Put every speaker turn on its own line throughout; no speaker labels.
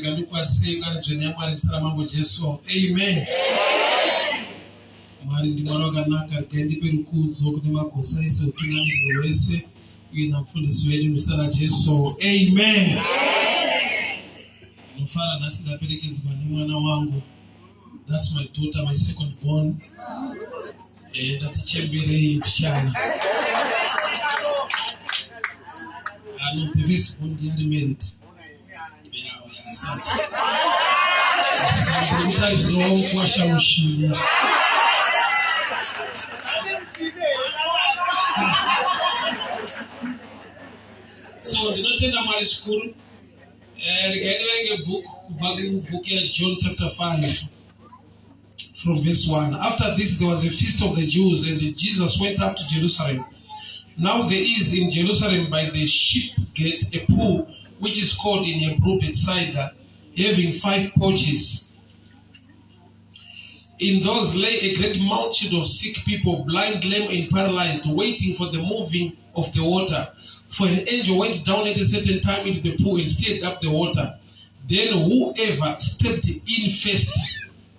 Rega ndikukwazisei ungano dzvene yaMwari muzita raMambo Jesu. Amen. Mwari ndiMwari wakanaka, regai ndipe rukudzo kune magosa ese, utungamiriri hwese uye namufundisi wedu muzita raJesu. Amen. Ndinofara nhasi ndaperekedzwa nemwana wangu. That's my daughter, my second born. Eh, ndatichemberei mbichana. No, the first born ndiye ari married. Asante. Ndikutarisirawo kuwasha mushini. So ndinotenda Mwari zvikuru. Eh, regai ndiverenge book kubva kubook yaJohn chapter 5 from verse 1. After this there was a feast of the Jews and Jesus went up to Jerusalem. Now there is in Jerusalem by the sheep gate a pool which is called in Hebrew Bethsaida, having 5 porches. In those lay a great multitude of sick people, blind, lame, and paralyzed, waiting for the moving of the water. For an angel went down at a certain time into the pool and stirred up the water. Then whoever stepped in first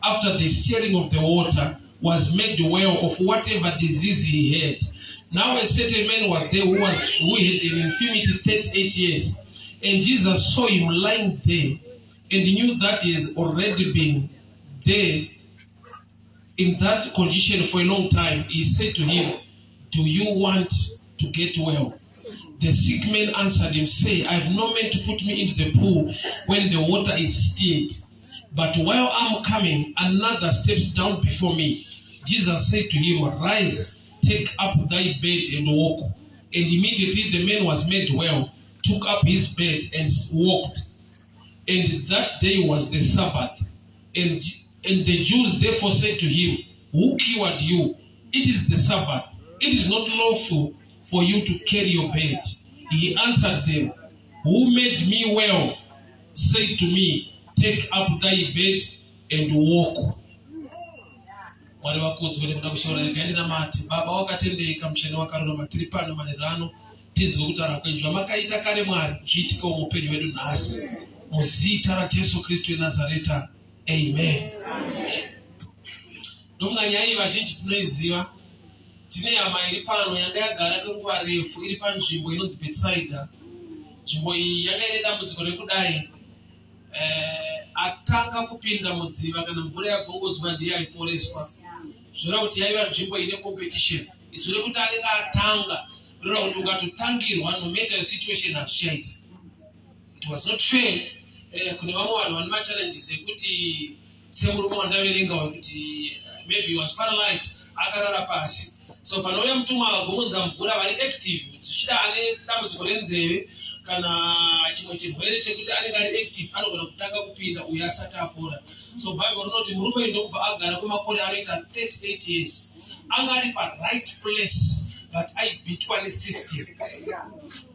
after the stirring of the water was made well of whatever disease he had. Now a certain man was there who had an infirmity 38 years. And Jesus saw him lying there and knew that he has already been there in that condition for a long time. He said to him, Do you want to get well? The sick man answered him, Say, I have no man to put me into the pool when the water is stirred. But while I'm coming, another steps down before me. Jesus said to him, Rise, take up thy bed and walk. And immediately the man was made well, took up his bed and walked. And that day was the Sabbath. And the Jews therefore said to him, Who cured you? It is the Sabbath. It is not lawful for you to carry your bed. He answered them, Who made me well said to me, Take up thy bed and walk. Mwari vakudzwe nekuda kushaura regai ndinamate. Baba wakatendeka, mutsvene wakarurama, tiri pano manheru ano tinzwe kutaura kwenyu zvamakaita kare Mwari zviitikewo muupenyu hwedu nhasi muzita raJesu Kristu weNazareta, amen. Ndofunga nyaya iyi vazhinji tinoiziva. Tine hama iri pano yanga yagara kwenguva refu iri panzvimbo inonzi Bethsaida. Nzvimbo iyi yanga ine dambudziko rekudai atanga kupinda mudziva kana mvura yabvongodzwa ndiye aiporeswa. Zvoreva kuti yaiva nzvimbo ine competition. Izwi rekuti anenge atanga roreva kuti ukatotangirwa no matter your situation hazvichaita. It was not fair kune vamwe vanhu vane machallenges ekuti semurume wandaverenga wekuti maybe he was paralyzed akarara pasi. So panouya mutumwa akagomonza mvura vari active, zvichida ane dambudziko renzeve kana chimwe chirwere chekuti anenge ari active anogona kutanga kupinda uyo asati apora. So Bible rinoti murume uyu ndokubva agara kwemakore anoita 38 years. Anga ari pa right place but aibhitwa nesystem.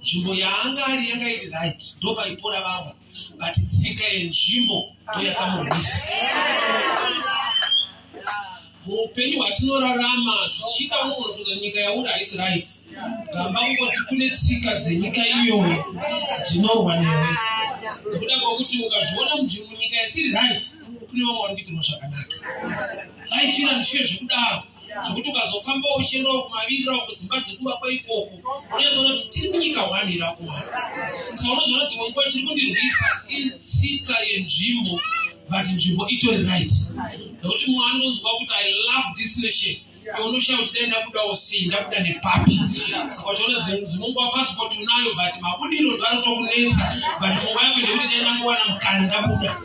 Nzvimbo yaanga ari yanga iri right, ndopaipora vamwe, but tsika yenzvimbo ndoyakamurwisa. Muupenyu hwatinorarama zvichida unogona kufunga nyika yauri haisi right. Gamba kungoti kune tsika dzenyika iyoyo dzinorwa newe. Nekuda kwekuti ukazviona munyika isiri right, kune vamwe vari kuitirwa zvakanaka. Life inoandishuye zvekudaro zvekuti ukazofamba uchiendawo kumavirira uko dzimba dzekuvakwa ikoko unozoona kuti tiri munyika one iri akuwanda. Saka unozoona dzimwe nguva chiri kundirwisa itsika yenzvimbo, but nzvimbo itori right. Nekuti mumwe anonzwa kuti I love this nation, iwe unoshaya kuti dai ndabudawo sei, ndabuda nepapi. Saka uchiona dzimwe nguva passport unayo but mabudiro ndo anotokunetsa, but pfungwa yako ndekuti dai ndangowana mukana ndabuda.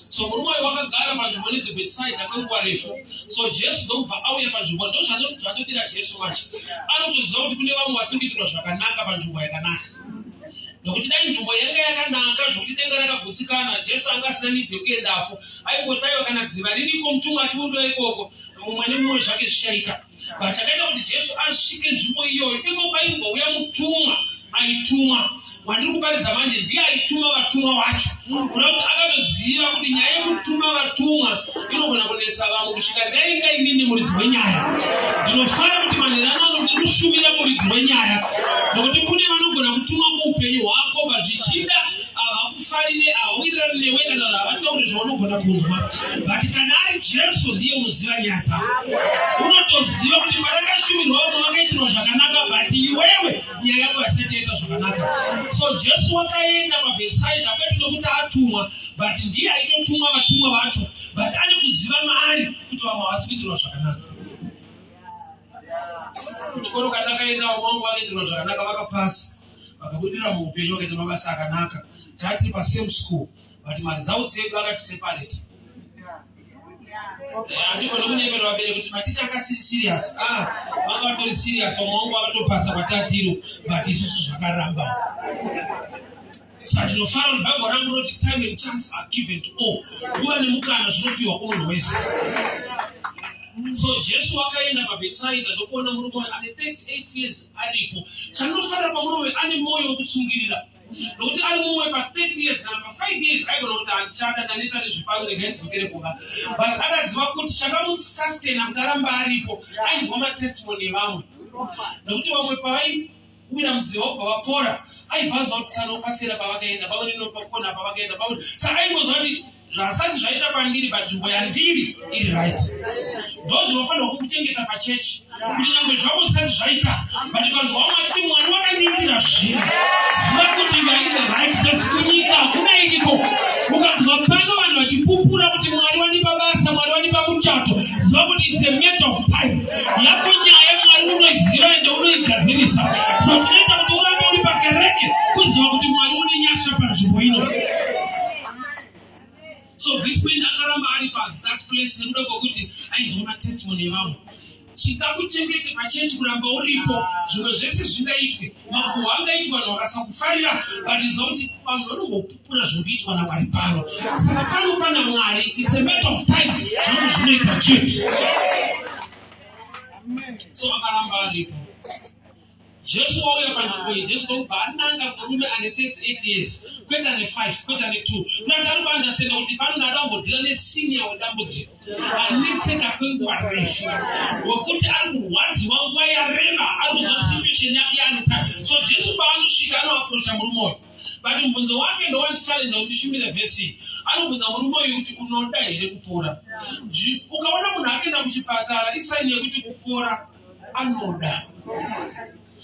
So murume uyu wakagara panzvimbo inonzi Bethsaida kwenguva refu. So Jesu ndokubva auya panzvimbo, ndozvanodira Jesu manje. Anotoziva kuti kune vamwe vasiri kuitirwa zvakanaka panzvimbo yakanaka. Nokuti dai nzvimbo yanga yakanaka zvokuti denga rakagutsikana, Jesu anga asina need yekuendapo. Aingotaiwa kana dziva ririko mutumwa achiburuka ikoko, mumwe nemumwe zvake zvichaita. But chakaita kuti Jesu asvike nzvimbo iyoyo, iko kwaimbouya mutumwa aitumwa. Wandiri kuparidza manje ndiye aituma vatumwa wacho. Kuda kuti akatoziva kuti nyaya yekutuma vatumwa inogona kunetsa vamwe kusvika ndainga inini muridzi wenyaya. Ndinofara kuti manheru ano ndiri kushumira muridzi wenyaya, nokuti kune vanogona kutuma muupenyu hwako but zvichida havakufungi. Havakufarire, havawirirani newe, kana kuti havatauri zvaunogona kunzwa, but kana ari Jesu, ndiye unoziva nyaya dzako. Unotoziva kuti parakashumirwa vamwe vakaitirwa zvakanaka, but iwewe nyaya yako hasati yaita zvakanaka. So Jesu wakaenda paBhetsaida kwete nokuti atumwa, but ndiye aitotumwa vatumwa vacho, but ane kuziva maari kuti vamwe havasi kuitirwa zvakanaka. Kuchikoro kandakaenda, vamwe vangu vakaitirwa zvakanaka, vakapasa, vakabudirira muupenyu, vakaita mabasa akanaka. Taa tiri pasame school, but maresults edu akati separate. Handikona kunyepera vabereki kuti maticha akasiri serious. Ah, vanga vatori serious. Vamwe vangu vakatopasa kwatatiro, but isusu zvakaramba. Saka ndinofara kuti Bhaibheri rangu rinoti time and chance are given to all. Nguva nemukana zvinopiwa kumunhu wese. So Jesu wakaenda paBhetsaida ndokuona murume uyu ane 38 years aripo. Chandinofarira pamurume uyu, ane mwoyo wekutsungirira, nokuti ari mumwe pa30 years kana pa5 years aigona kuti, "Handichada, ndaneta nezvepano, regai ndidzokere kumba." But akaziva kuti chakamusustaina kuti aramba aripo, ainzwa matestimony evamwe, nokuti vamwe pavaiwira mudziva vobva vapora, aibva anzwa kuti tsano pasera pavakaenda, pamwe ninopakona pavakaenda pamwe. Saka aingonzwa kuti zvasati zvaita kwandiri, panzvimbo yandiri iri right. Ndo zvinofanirwa kukuchengeta pachechi, kuti nyangwe zvako zvisati zvaita, but ukanzwa vamwe vachiti, "Mwari wakandiitira zvinhu," ziva kuti you are in the right place. Kunyika hakuna iriko. Ukanzwa pano vanhu vachipupura kuti, "Mwari wandipa basa, Mwari wandipa muchato," ziva kuti it's a matter of time. Yako nyaya Mwari unoiziva ende unoigadzirisa. So tinoita kuti urambe uri pakereke kuziva kuti Mwari une nyasha panzvimbo ino. So this man akaramba ari pathat place nekuda kwekuti aizoona testimony yevamwe. Chingakuchengete pachechi kuramba uripo, zvimwe zvese zvingaitwe, makuhwa angaitwa, vanhu vakasakufarira, but ziva kuti vanhu vanombopupura zviri kuitwa naMwari pano. Saka pano pana Mwari, it's a matter of time, zvangu zvinoita chete. So akaramba aripo. Jesu wauya panzvimbo iyi, Jesu ndokubva ananga murume ane 38 years, kwete ane 5, kwete ane 2. Kurati ari kuunderstanda kuti pano ndadambodeala nesenior wedambudziko anetseka kwenguva refu, wekuti ari kurwadziwa nguva yareba, ari kuziva kuti situation yake yaane time. So Jesu paanosvika, anoapproacha murume uyu, but mubvunzo wake ndowandichallenge kuti shumire vhesi. Anobvunza murume uyu kuti, "Unoda here kupora?" Ukaona munhu akaenda kuchipatara, isign yekuti kupora anoda.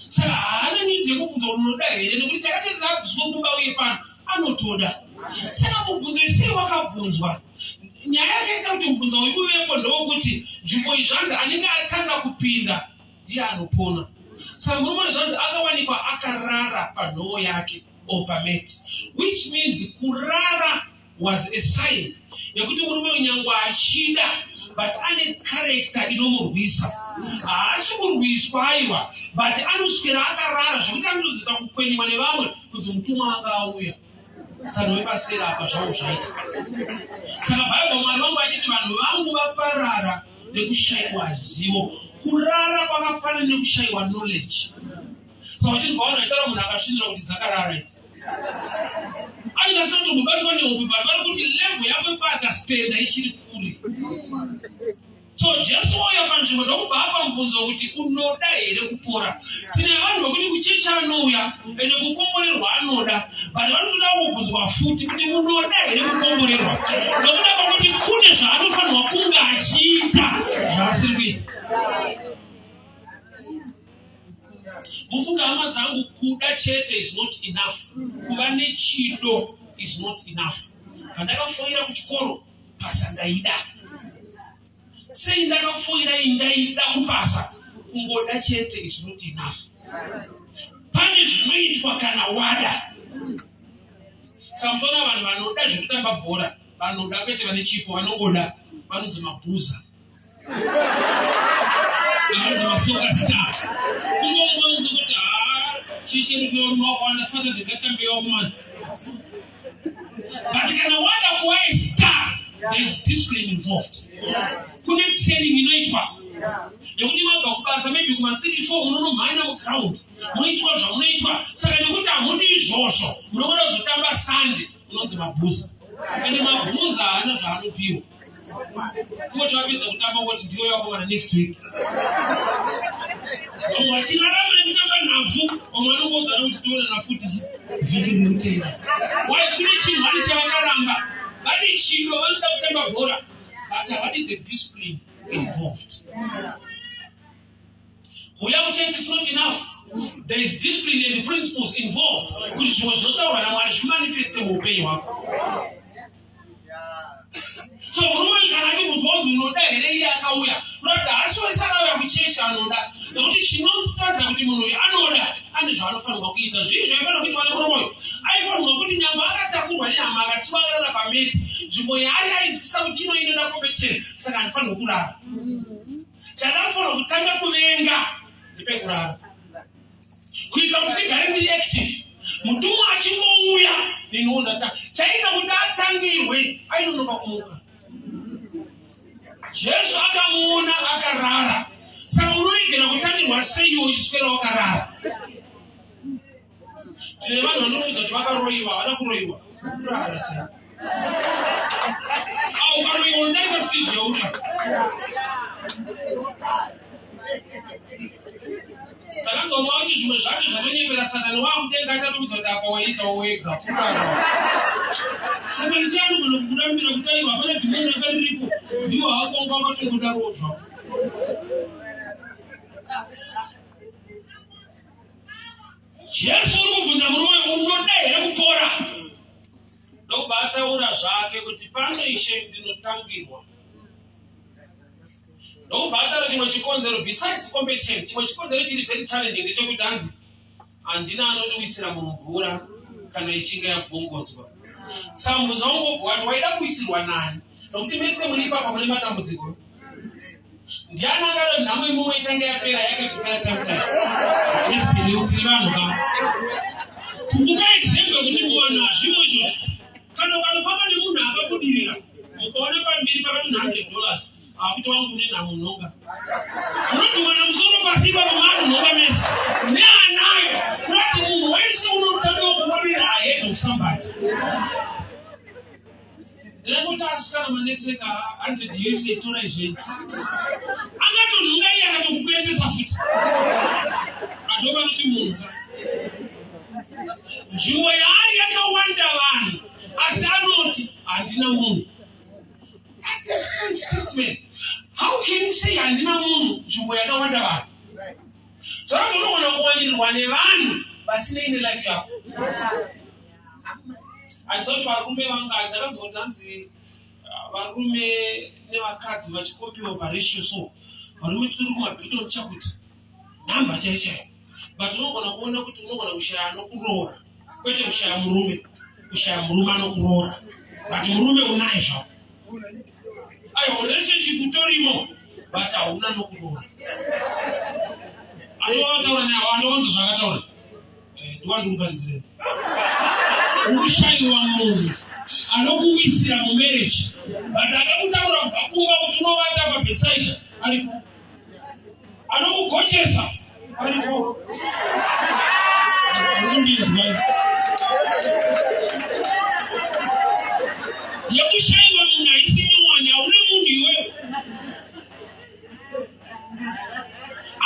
Saka haana need yekubvunza kuti unoda here, nekuti chakatoti abviswe kumba uye pano anotoda. Saka mubvunzo isei wakabvunzwa, nyaya yakaita kuti mubvunzo uyu uvepo ndowokuti nzvimbo iyi zvanzi anenge atanga kupinda ndiye anopona. Saka murume uyu zvanzi akawanikwa akarara panhoo yake or pamat, which means kurara was a sign yekuti murume uyu nyangwe achida, but ane character inomurwisa. Haasi kurwiswa, aiwa, but anoswera akarara zvekuti anotozita kukwenywa nevamwe kunzi mutumwa anga auya, tsano wepasera apa zvavo zvaita. Saka Bhaibheri, Mwari vangu achiti vanhu vangu vaparara nekushayiwa zivo. Kurara kwakafanana nekushayiwa knowledge. Saka uchinzwa vanhu vachitaura munhu akasvinira kuti dzakarara idzi, anenge asina kutombobatwa nehope, but vari kuti level yako yekuunderstanda ichiri kure. So Jesu wauya panzvimbo ndokubva apa mubvunzo wekuti, "Unoda here kupora?" Tine vanhu vekuti kuchechi anouya ende kukomborerwa anoda, but vanotoda kubvunzwa futi kuti, "Munoda here kukomborerwa?" Nokuda kwekuti kune zvaanofanirwa kunge achiita zvaasiri kuita. Mufunga, hama dzangu, kuda chete is not enough. Kuva nechido is not enough. Pandakafoira kuchikoro, pasa ndaida. Sei ndakafoira? Ndaida kupasa. Kungoda chete is not enough. Pane zvinoitwa kana wada. Saka muchiona vanhu vanoda zvekutamba bhora, vanoda, kwete vane chipo, vanongoda, vanonzi mabhuza, vanonzi masoccer star. Kungongonzi kuti, "Ha, chichiri Saturday ngatambewa kumana." But kana wada kuva a star, there is discipline involved. Kune training inoitwa yekuti mabva kubasa maybe kuma 3 4, munonomhanya muground, munoitwa zvamunoitwa. Saka nekuti hamudi izvozvo, munokuda kuzotamba Sunday, unonzi mabhuza. Ende mabhuza haana zvaanopiwa, kungoti vapedza kutamba ngoti ndiyo yakomana next week. Vamwe vachirarama nekutamba nhabvu, vamwe vanongodzana kuti toonana futi vhiki rinotenda. Wai kune chinhu Vane chido, vanoda kutamba bhora, but havadi the discipline involved. Kuuya kuchechi is not enough. There is discipline and principles involved kuti zvimwe zvinotaurwa naMwari zvimanifeste muupenyu hwako. So murume kana achibvunzwa kunzi unoda here, iye akauya, unoda haasi wese akauya kuchechi anoda, nekuti chinotadza kuti munhu uyu anoda ane zvaanofanirwa kuita. Zvii zvaifanirwa kuitwa nemurume uyu? Aifanirwa kuti nyangwe akatakurwa nehama, akasiwa akarara pameti, nzvimbo yaari ainzwisisa kuti ino inoda competition, saka handifanirwa kurara. Chandanofanirwa kutanga kuvenga ndepekurara, kuitira kuti ndigare ndiri active. Mutumwa achingouya, neniwo ndata. Chaita kuti atangirwe, ainonoka kumuka. Jesu akamuona akarara. Saka unoregera kutangirwa seiwo uchiswera wakarara? Tine vanhu vanotiudza kuti vakaroyiwa. Havana kuroyiwa, kurara chai. Au ukaroyiwa unodarika stage yauna. Takanzwa mwa kuti zvimwe zvacho zvanonyepera Satani wakudenga, achatoudza kuti apa waitawo wega. Kurara. Satani chii anogona kukurambira kuti aiwa, hapana dhimoni ranga riripo, ndiwo hako wanga wakatongodarowo zvako. Jesu uri kubvunza murume, unoda here kupora? Ndokubva ataura zvake kuti pano, Ishe, ndinotangirwa. Ndokubva ataura chimwe chikonzero besides competition. Chimwe chikonzero chiri very challenging ndechekuti hanzi handina anondiwisira mumvura kana ichinge yabvongodzwa. Saka mubvunzo wangu wobva wati, waida kuwisirwa nani? Nokuti mese muri ipapa mune matambudziko. Ndiani angada nhamo imumwe itange yapera, yake zopera time time? Tiri vanhu ka. Kukupa example yekuti muvanhu hazvimo izvozvo. Kana ukanofamba nemunhu akabudirira, mukaona pamberi pakati $100, akuti wangu une nhamo, nhonga. Unodhumana musoro pasi ipapo, maakunhonga mese neanayo. Kurati munhu wese unotanga kubudirira ahead of somebody. Ndinangoti asikana manetseka, 100 US torai zvenyu. Angatonhonga iye akatokukweretesa futi. Ando vanoti munhu nzvimbo yaari yakawanda vanhu, asi anoti handina munhu. That's a strange statement. How can you say handina munhu nzvimbo yakawanda vanhu? Zvakati unogona kuwanirwa nevanhu vasinei nelife yako. Handisa kuti varume vanga ndakanzwa kuti hanzi varume nevakadzi vachikopiwa paratio, so varume tiri kumabhiliyoni chakuti nhamba chai chaiyo, but unogona kuona kuti unogona kushaya anokuroora, kwete kushaya murume, kushaya murume anokuroora, but murume unaye zvako. Aiwa, relationship utorimo, but hauna nokuroora. Anovataura naye, anowanzo zvakataura ndiwa ndikuparidzirei. Unoshayiwa munhu anokuwisira mumarriage, but akakutaura kubva kumba kuti unovata pabedside aripo, anokugochesa aripo. Undinzwa yekushayiwa munhu haisi nyowani. Hauna munhu iwewe.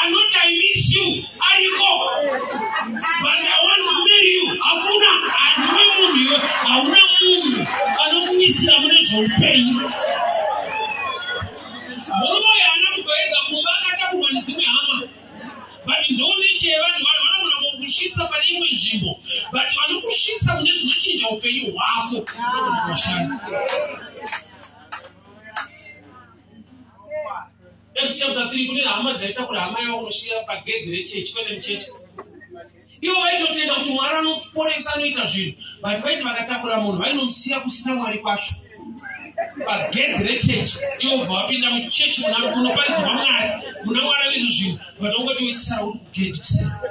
Anoti "I miss you" ariko, but "I want to marry you" hakuna. Handiwe munhu iwe, hauna munhu anokuwisira mune zveupenyu. Murume uyu haana kubva ega mumba, akatakurwa nedzimwe hama, but ndoneche yevanhu. Vanhu vanogona kukusvitsa pane imwe nzvimbo, but vanokusvitsa mune zvinochinja upenyu hwako vanogona. Acts chapter 3, kune hama dzaitakura hama yavo kunosvika pagedhi rechechi, kwete muchechi. Ivo vaitotenda kuti Mwari anoporesa, anoita zvinhu, but vaiti vakatakura munhu vainomusiya kusina Mwari kwacho pagedhi rechechi. Ivo bva vapinda muchechi munoparidzwa Mwari, muna Mwari anoita zvinhu, but ungoti wechisara uri kugedhi kusina.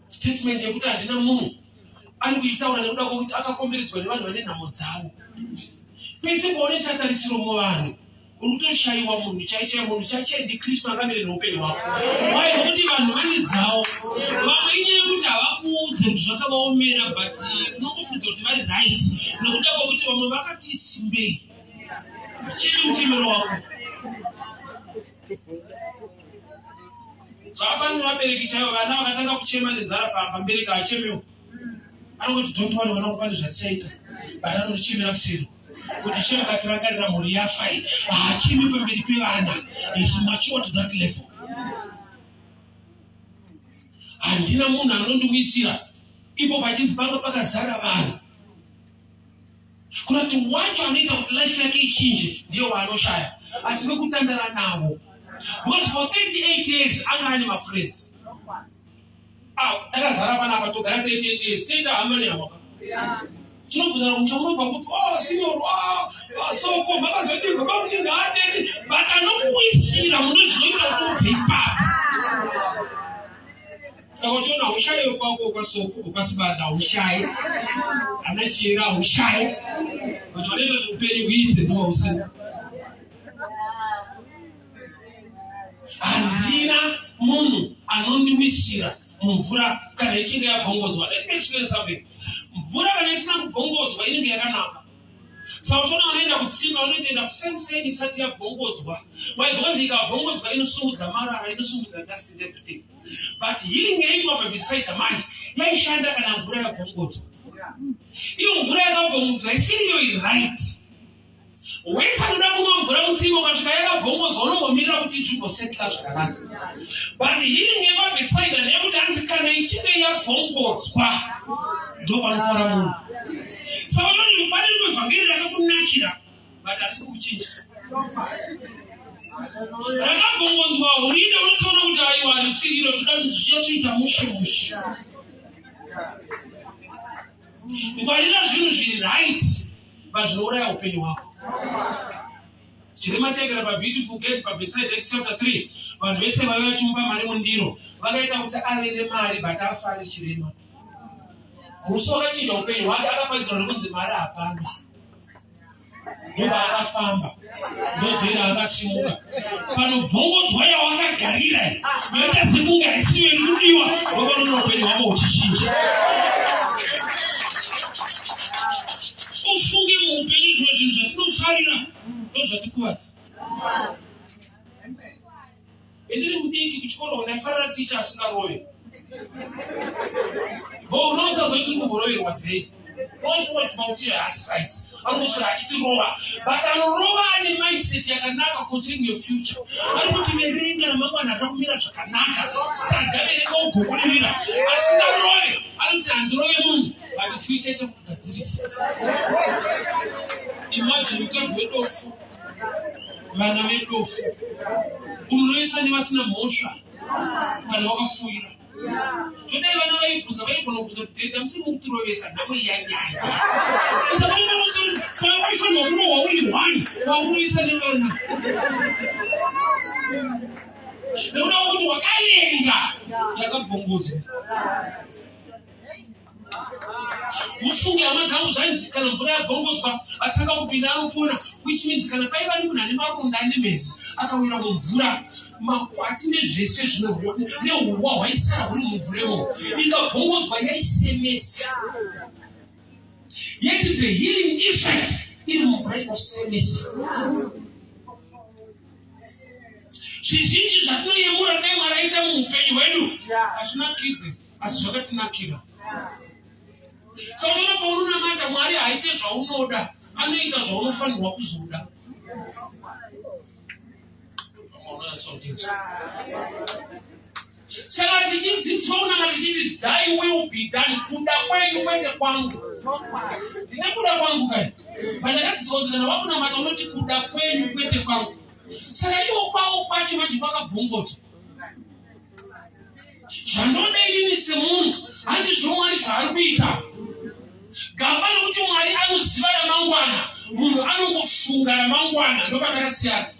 Statement yekuti handina munhu ari kuitaura nekuda kwekuti akakomberedzwa nevanhu vane nhamo dzavo. Pese paonesha tarisiro muvanhu, uri kutoshayiwa munhu chaichai. Munhu chaichai ndiKristu akamire neupenyu hwako. Wai? Nokuti vanhu vane dzavo. Vamwe inyaya yekuti havakuudze kuti zvakavaomera, but unongofunga kuti vari right nekuda kwekuti vamwe vakati simbei. Chiri muchemero wako zvakafanira. Vabereki chaivo, vana vakatanga kuchema nenzara pamba, mubereki achemewo. Anongoti don't worry vana pane zvatichaita, but anochemera kuseri kuti she vakatirangarira mhuri yafa iyi. Haachemi pamberi pevana. Is mature to that level. Handina munhu anondiwisira ipo pachinzi panga pakazara vanhu. Kunoti wacho anoita kuti life yake ichinje ndiye waanoshaya, asi vekutandara navo, because for 38 years anga ane mafriends. Ah, takazara panapa togara 38 years, toita hama nehama. Tinobvunzana kuti munobva kupi? Oh, senior, ah, soko makazodii bamunini? Atete, but anokuwisira muno zvinoita kuti ubve ipapo. Saka uchiona hushayi kwako kwasoko kwasibanda, hushayi ana chiyera, hushayi, but vanoita kuti upenyu huite ndovausina. Handina munhu anondiwisira mumvura kana ichinge yabvongodzwa. Let me explain something. Mvura kana isina kubvongodzwa inenge yakanaka. Saka uchiona vanoenda kutsime, vanotoenda kuseniseni isati yabvongodzwa. Why? Because ikabvongodzwa inosungudza marara, inosungudza dust and everything. But healing yaitwa paBethsaida manje yaishanda kana mvura yabvongodzwa. Iyo mvura yakabvongodzwa isiriyo iri right. Wese anoda kunwa mvura mutsime, ukasvika yakabvongodzwa, unombomirira kuti zvimbosetla zvakanaka. But healing yepaBethsaida ndeyekuti hanzi kana ichinge yabvongodzwa ndo panopora munhu. Saka unoti pane rimwe vhangeri rakakunakira but harisi kukuchinja. Rakabvongodzwa huride, unotoona kuti aiwa, harisiriro, toda kuti zvichazoita mushe mushe. Ngwarira zvinhu zviri right pazvinouraya upenyu hwako. Chirema chaigara paBeautiful Gate paBethsaida, Acts chapter 3. Vanhu vese vaiva vachimupa mari mundiro, vakaita kuti ave nemari but afa ari chirema. Musi wakachinja upenyu hwake akaparidzirwa nekunzi mari hapana, ndobva akafamba, ndodhera akasimuka. Panobvongodzwa yawakagarira yoita sekunge haisiyo iri kudiwa, ndopanoona upenyu hwako huchichinja. Ufunge muupenyu, zvimwe zvinhu zvatinofarira ndozvatikuvadza. Indiri mudiki kuchikoro ndaifarira ticha asingarove. Bo unosazoti kumboroverwa dzei, unofunga kuti haasi right, anokuswera achitirova, but anorova ane mindset yakanaka concerning your future. Ari kuti verenga, ramangwana harina kumira zvakanaka, staga, verenga ugobudirira. Asingarove ari kuti handirove munhu, but future ichakugadzirisa. Imagine mukadzi wedofu, vana vedofu, unoisa nevasina mhosva kana wakafuira. Todai vana vaibvunza, vaigona kubvunza kuti dhedha musiri mukutirovesa, nhamo iyanyanya. Waifanirwa kurohwa uri one, wakuroisa nevana nekuda kwekuti wakavenga yakabvongodzwa. Mufunge hama dzangu, zvainzi kana mvura yabvongodzwa atanga kupinda anopona, which means kana paiva nemunhu ane maronda, ane mhezi, akawira mumvura, makwati nezvese neuwa hwaisara huri mumvura imomo, ikabvongodzwa yaisemesa. Yet the healing effect iri mumvura inosemesa. Zvizhinji zvatinoyemura dai Mwari aita muupenyu hwedu hazvinakidzi, asi zvakatinakira. Saka unoona paunonamata, Mwari haaite zvaunoda, anoita zvaunofanirwa kuzoda. Unonyatsokunzwa. Saka tichidzidziswa kunamata tichiti, "Thy will be done," kuda kwenyu kwete kwangu. Ndine kuda kwangu kai, pandakadzidziswa kuti kana wakunamata unoti kuda kwenyu kwete kwangu. Saka iwo kwavo kwacho manje kwakabvongodzwa. Zvandoda inini semunhu handizvo Mwari zvaari kuita. Gamba nekuti Mwari anoziva ramangwana, munhu anongofunga ramangwana. Ndopatakasiyana.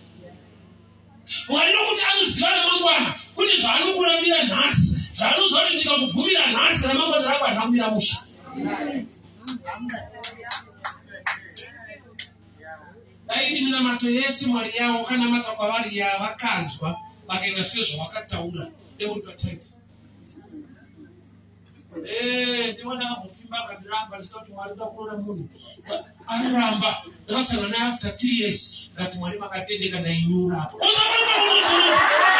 Mwari nokuti anoziva ramangwana, kune zvaanokurambira nhasi, zvaanoziva kuti ndikakubvumira nhasi, ramangwana rako harina kumira musha. Dai iri minamato yese Mwari yavo wakanamata kwavari yavakanzwa, vakaita sezvawakataura, uri pataiti. Ndiwo ndakambofimba akandiramba, ndichida kuti Mwari uda kuona munhu aramba. Ndakasangana naye after 3 years, ndikati, "Mwari makatendeka, ndainyura apo."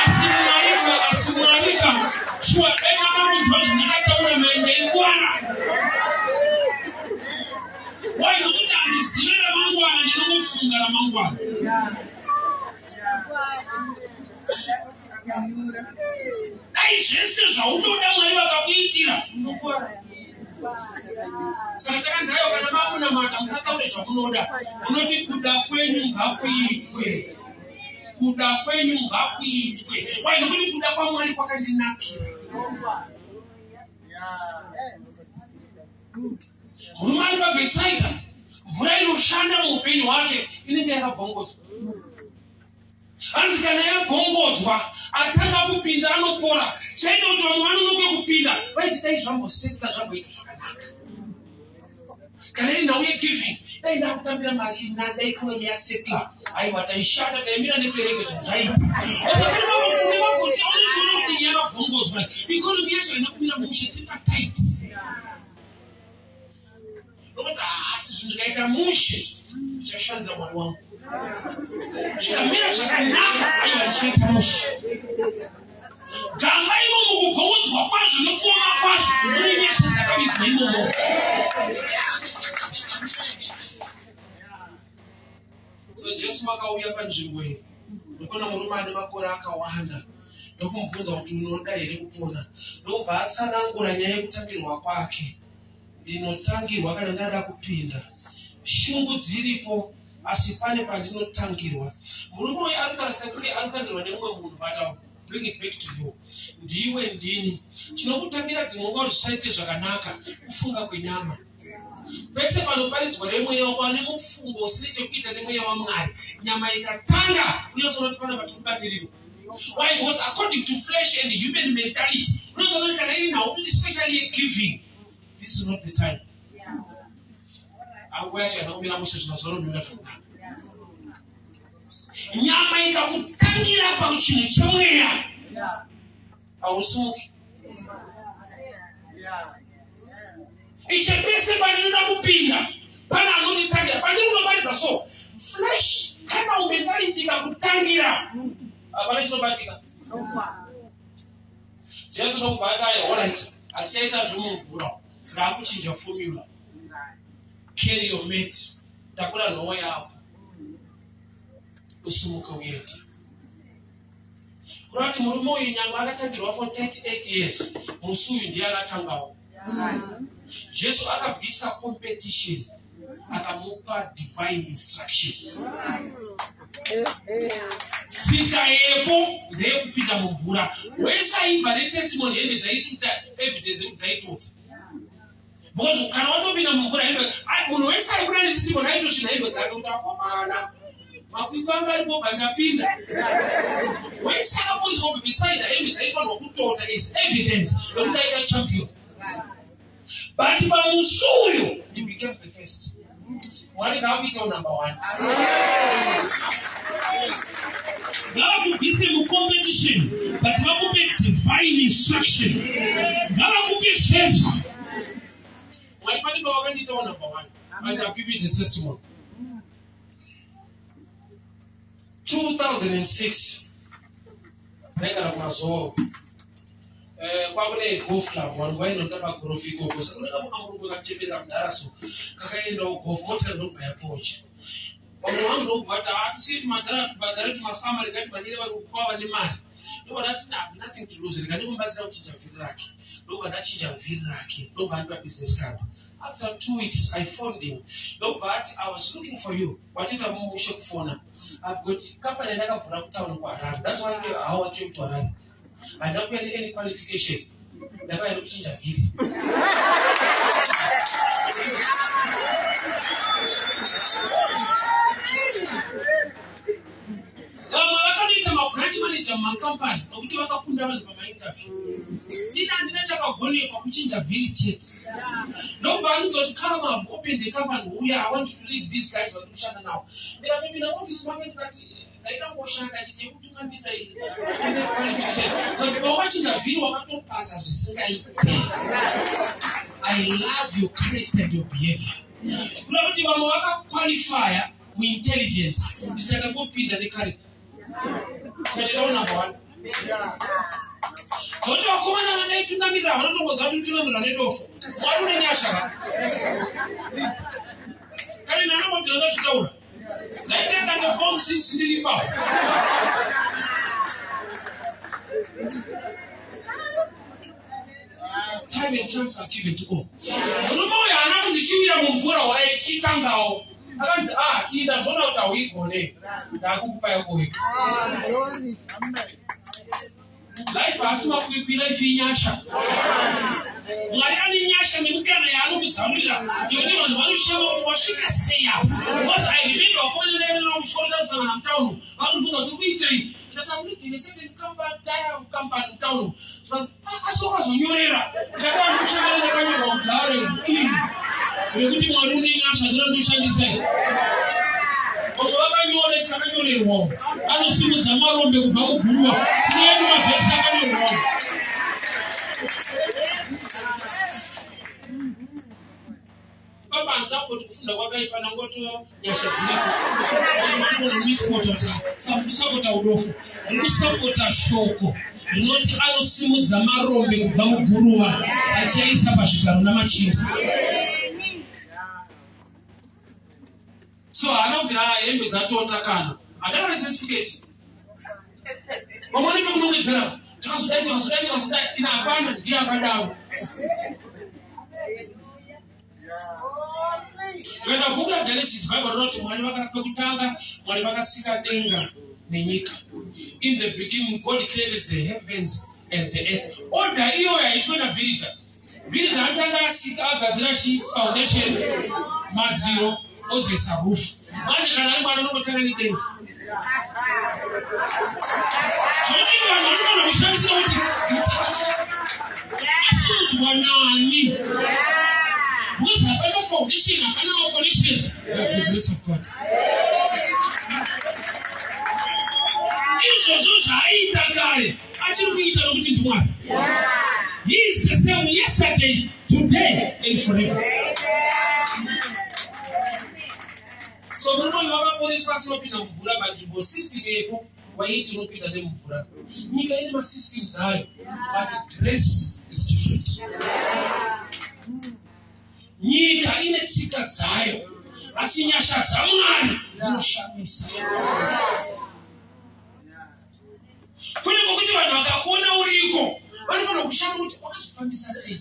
Asi Mwari, asi Mwari ka, shuwa dai makamunzwa zvandakataura, mai ndaikwana. Ramangwana. Dai zvese zvaunoda Mwari vakakuitira, unokuvara. Saka takanzi aiwa, kana makunamata musataure zvamunoda, munoti kuda kwenyu ngakuitwe, kuda kwenyu ngakuitwe. Wai? Nokuti kuda kwaMwari kwakandinakira. Murume ari paBhetsaida, mvura inoshanda muupenyu hwake inenge yakabvongodzwa. Hanzi kana yabvongodzwa, atanga kupinda anopora. Chaita kuti vamwe vanonoke kupinda, vaiti dai zvambosetla, zvamboita zvakanaka. Kana iri nhau yegiving, dai ndakutambira mari ina, dai economy yasetla, aiwa taishanda, taimira nekereke, zvinhu zvaiita. Osakane magosi aunozoona kuti yakabvongodzwa, economy yacho haina kumira mushe, tiri patight. Nokuti haasi zvinhu zvikaita mushe, ndichashandira Mwari wangu. Zvikamira zvakanaka, aiwa ndichaita mushe. Gamba imomo, kubvongodzwa kwazvo nekuoma kwazvo, mune nyasha dzakavigwa imomo. So Jesu makauya panzvimbo iyi nokuna murume ane makore akawanda, ndokumubvunza kuti unoda here kupona, ndokubva atsanangura nyaya yekutangirwa kwake. Ndinotangirwa kana ndada kupinda, shungu dziripo, asi pane pandinotangirwa. Murume uyu ari kutaura sekunge anotangirwa nemumwe munhu, but I'll bring it back to you. Ndiwe, ndini chinokutangira. Dzimwe nguva kuti zvisaite zvakanaka kufunga kwenyama. Pese panoparidzwa remweya wako, ane mufungo usine chekuita nemweya waMwari, nyama ikatanga, unozoona kuti pana patiri. Why? Because according to flesh and human mentality, unozoona kuti kana iri nhau especially yegiving, this is not the time, anguva yacho haina kumira mushe, zvinhu zvanomira zvakanaka. Nyama ikakutangira pachinhu chemweya, hausimuki. Ishe, pese pandinoda kupinda pane anonditangira. Pandiri kunoparidza, so flesh kana mentality ikakutangira, hapana chinobatika. Jesu nokubva ati ai, alright, hatichaita zvemumvura, ndakuchinja formula. Carry your mat, takura nhoo yako, usimuke uende. Kureva kuti murume uyu nyange akatangirwa for 38 years, musi uyu ndiye akatangawo. Jesu akabvisa competition, akamupa divine instruction. Tsika yepo ndeyekupinda mumvura. Wese aibva netestimony, hembe dzaiita evidence yekuti dzaitota, because kana watopinda mumvura, hembe, munhu wese aibuda netestimony aitosvina hembe dzake kuti akomana, makwikwi anga aripo pandapinda. Wese akaponiswa kuBethsaida, hembe dzaifanirwa kutota as evidence yekuti aita champion, but pamusi uyu he became the first. Mwari ngaakuitawo number one. Ngavakubvise mucompetition, but vakupe divine instruction. Ngavakupe favor. Mwari pane pavakandiitawo number one, and I'll give you the testimony. 2006 ndaigara kuMazowe. Kwakune golf club, vanhu vainotamba golf ikoko. Saka unenge mukamurungu kacheberera mudhara, so kakaendawo golf, motikari ndobva yapocha. Vamwe vangu ndobva vati, hatisii tumadhara tubhadhare tumafama, regati manyire vari kukwava nemari. Ndobva ndati, have nothing to lose, rega ndikumubatsira kuchinja vhiri rake. Ndobva ndachinja vhiri rake, ndobva andipa business card. After 2 weeks I phoned him, ndobva ati, I was looking for you, wachiita mushe kufona. I've got company yandakavhura kutauni kuHarare. That's why how I came to Harare. Handina kuya neany qualification, ndakauya nekuchinja vhiri. Vamwe vakanoita mabranch manager mumacompany nokuti vakakunda vanhu pamainterview. Ini handina chakagonekwa, kuchinja vhiri chete. Ndobva anudza kuti, come, have opened a company, uya, I want to lead these guys vari kushanda navo. Ndikatopinda muofisi make, ndikati ndaida kungoshanda chete yekutungamirira iyi qualification. Pawachinja vhiri wakatopasa zvisingaite. I love your character and your behavior. Kuda kuti vamwe vakaqualifya muintelligence, isikakangopinda necharacter, tikatitawo number one. Zvokuti vakomana vandaitungamirira vanotongoziva kuti kutungamirira nedofo. Mwari une nyasha ka, kana ine anongobvira ndazvitaura. Ndaitenda neform 6 ndiri ipapo. Time and chance are given to all. Murume uyu haana kunzi chiwira mumvura warai tichitangawo. Akanzi ah, iyi ndazviona kuti hauigone. Ndakukupa yako wega. Life haasi makwikwi, life inyasha. Mwari ane nyasha nemikana yaanokuzarurira yekuti vanhu vanoshama kuti wasvika sei apa. Because I remember vakomana ndaenda navo kuchikoro ndakasangana mutown, vakundibvunza kuti uri kuitei. Ndikati I'm leading a certain company, tire company mutown. Zvikanzi ah, asi wakazonyorera. Ndikati ah, ndikushanda ndakanyorwa kudhara iri. Rekuti Mwari une nyasha ndinoda ndoshandisai. Vamwe vakanyora tisakanyorerwawo. Anosimudza marombe kubva muguruva. Tine edu mavhesi akanyorwawo. Baba hanzako kuti kufunda kwakaipa nangoto nyasha dziriko. Vanongomisipota kuti sakusapota udofo. Rikusapota shoko rinoti anosimudza marombe kubva muguruva achiaisa pazvigaro namachinda. So haana kubvira hembe dzatota kana handana necertificate. Vamwe vanenge kunongedzera takazodai takazodai takazodai ina hapana ndiye akadaro. Ukaenda bhuku raGenesis Bible rinoti Mwari pekutanga Mwari vakasika denga nenyika. In the beginning God created the heavens and the earth. Order iyoyo haitwe naBhirida. Bhirida anotanga asika agadzira chi foundation madziro ozoisa roof. Manje kana ari Mwari anongotanga nedenga. Zvekuti vanhu vanofanira kushamisira kuti asimudzwa nani? Because hapana foundation, hapana maconnections. That's the grace of God. Izvozvo zvaaiita kare achiri kuita nokuti ndiMwari. He is the same yesterday, today and forever. So murume uyu vakaporeswa asi vapinda mumvura panzvimbo system yepo waiti unopinda nemumvura. Nyika ine masystems ayo but grace is different. Nyika ine tsika dzayo asi nyasha dzaMwari dzinoshamisa. Kune kwekuti vanhu vakakuona uriko vanofanira kushama kuti wakazvifambisa sei.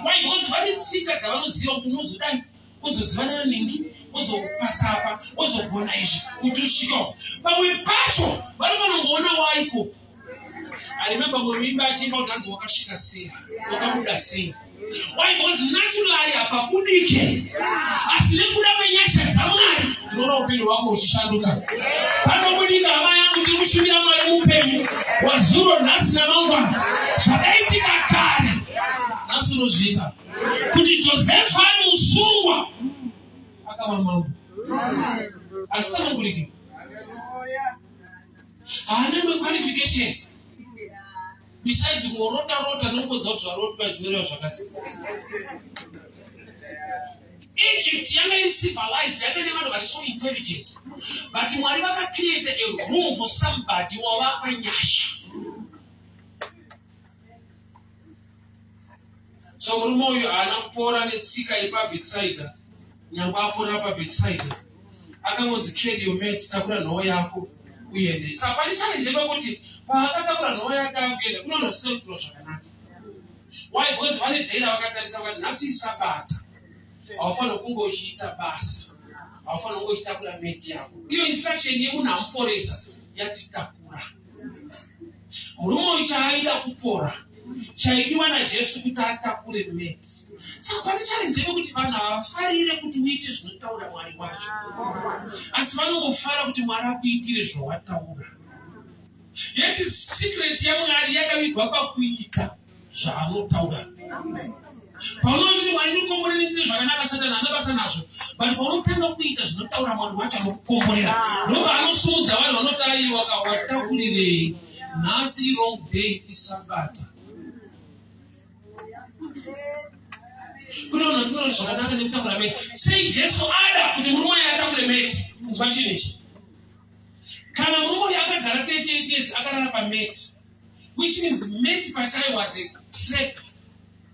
Why? Because vane tsika dzavanoziva kuti unozodai uzozivana naningi uzopasa apa uzogona izvi kuti usvike pamwe pacho vanofanira kungoona waiko. I remember muimba achiimba kuti hanzi wakasvika sei wakabuda sei. Why? Because naturally hapabudike asi nekuda kwenyasha dzaMwari ndinoona upenyu hwako huchishanduka. Panobudika hama yangu, ndiri kushumira Mwari mupenyu wazuro nhasi namangwana. Zvakaitika kare nhasi unozviita. Kuti Josefa ari musungwa akava mambo. Hazvisananguriki. Haana imwe qualification besides kungorota rota nokungoziva kuti zvarotwa zvinoreva zvakati. Egypt yanga iri civilized, yanga ine vanhu vari so intelligent, but Mwari vakacreate a room for somebody wavapa nyasha. So murume uyu haana kupora netsika yepaBethsaida, nyangwe aporera paBethsaida. Akangonzi carry your mat, takura nhoo yako uende. Saka pane challenge yekuti paakatakura nhoo yake akuenda kunoona zvisina kuitwa zvakanaka. Why? Because vane day ravakatarisa vakati nhasi isabata. Haufaniri kunge uchiita basa. Haufaniri kunge uchitakura mat yako. Iyo instruction yemunhu amuporesa yati takura. Murume uyu chaaida kupora chaidiwa naJesu kuti atakure mat. Saka pane challenge yekuti vanhu havafarire kuti uite zvinotaura Mwari wacho, asi vanongofara kuti Mwari akuitire zvawataura. Yet secret yaMwari yakavigwa pakuita zvaanotaura. Paunoti Mwari ndikomborere ndine zvakanaka, Satani haana basa nazvo, but paunotanga kuita zvinotaura Mwari wacho anokukomborera, ndopaanosumudza vanhu vanoti aiwa watakurirei nhasi wrong day isabata. Kune vanhu vasina zvakanaka nekutakura meti. Sei Jesu ada kuti murume uyu atakure meti? Kunzwa chinhu ichi. Kana murume uyu akagara 38 years akarara pameti, which means meti pachayo was a trap.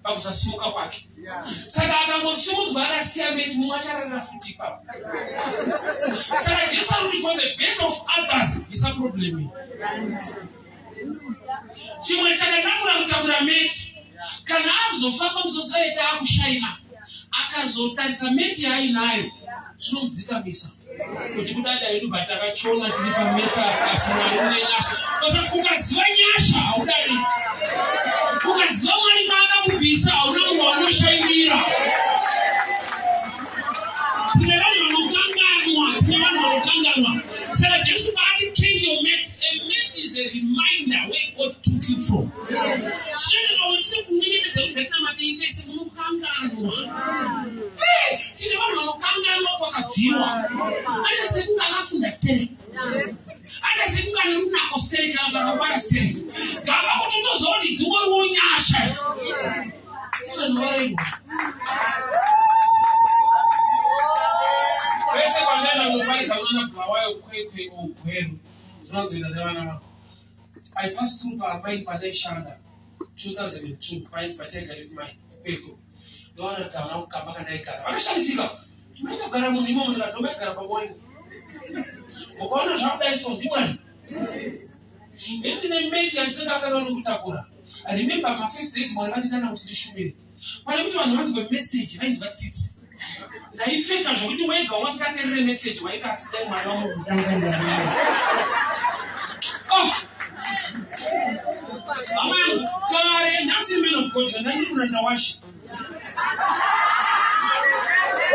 Pakusasimuka kwake. Saka akangosimudzwa akasiya mat, mumwe achararira futi ipapo. Saka Jesu ari kuti, for the better of others, bvisa problem iyi. Chimwe chakanakura kutakura mat, kana akuzofamba musociety akushaina, akazotarisa mat yaainayo, zvinomudzikamisa kuti kudada hedu, but takachona tiri pamat apa, asi Mwari une nyasha. Basa ukaziva nyasha, haudadi. Ukaziva Mwari maakakubvisa, hauna munhu waunoshainira. Tine vanhu vanokanganwa, tine vanhu vanokanganwa. Saka Jesu paati, "Carry your mat," a mat is a reminder where God took you from. Chinoita pamwe tine kunyengetedza kuti ngatinamate tese, munokanganwa. Tine vanhu vanokanganwa kwakabviwa. Ane sekunge akafunda stereki, ane sekunge ane runako stereki, kana kuti akangwara stereki. Gava kuti utoziva kuti dzingoriwo nyasha idzi. Tine vanhu varairwa. Kwese kwandaenda kunoparidza kunana Bulawayo, Kwekwe, Ogweru, ndinozoenda nevana vangu. I passed through pamine pandaishanda 2002, painzi paTiger Reef Mine kuKwekwe. Ndovaratidza vana kukamba kandaigara. Vakashamisika, "Tinoita kugara munhu imomo?" Ndikati, "Ndomaigara paboni. Ukaona zvakudai so, ndimwani." Ini ndine mat yandisingakanga nokutakura. I remember my first days Mwari vandidana kuti ndishumire. Pane kuti vanhu vanzwe message, vainzwa tsitsi. Ndaipfeka zvokuti wega wasingateerere message waita, asi dai Mwari vamukutanga. Oh! Hama yangu, kare, nhasi man of God, kana ndiri muranda waShe.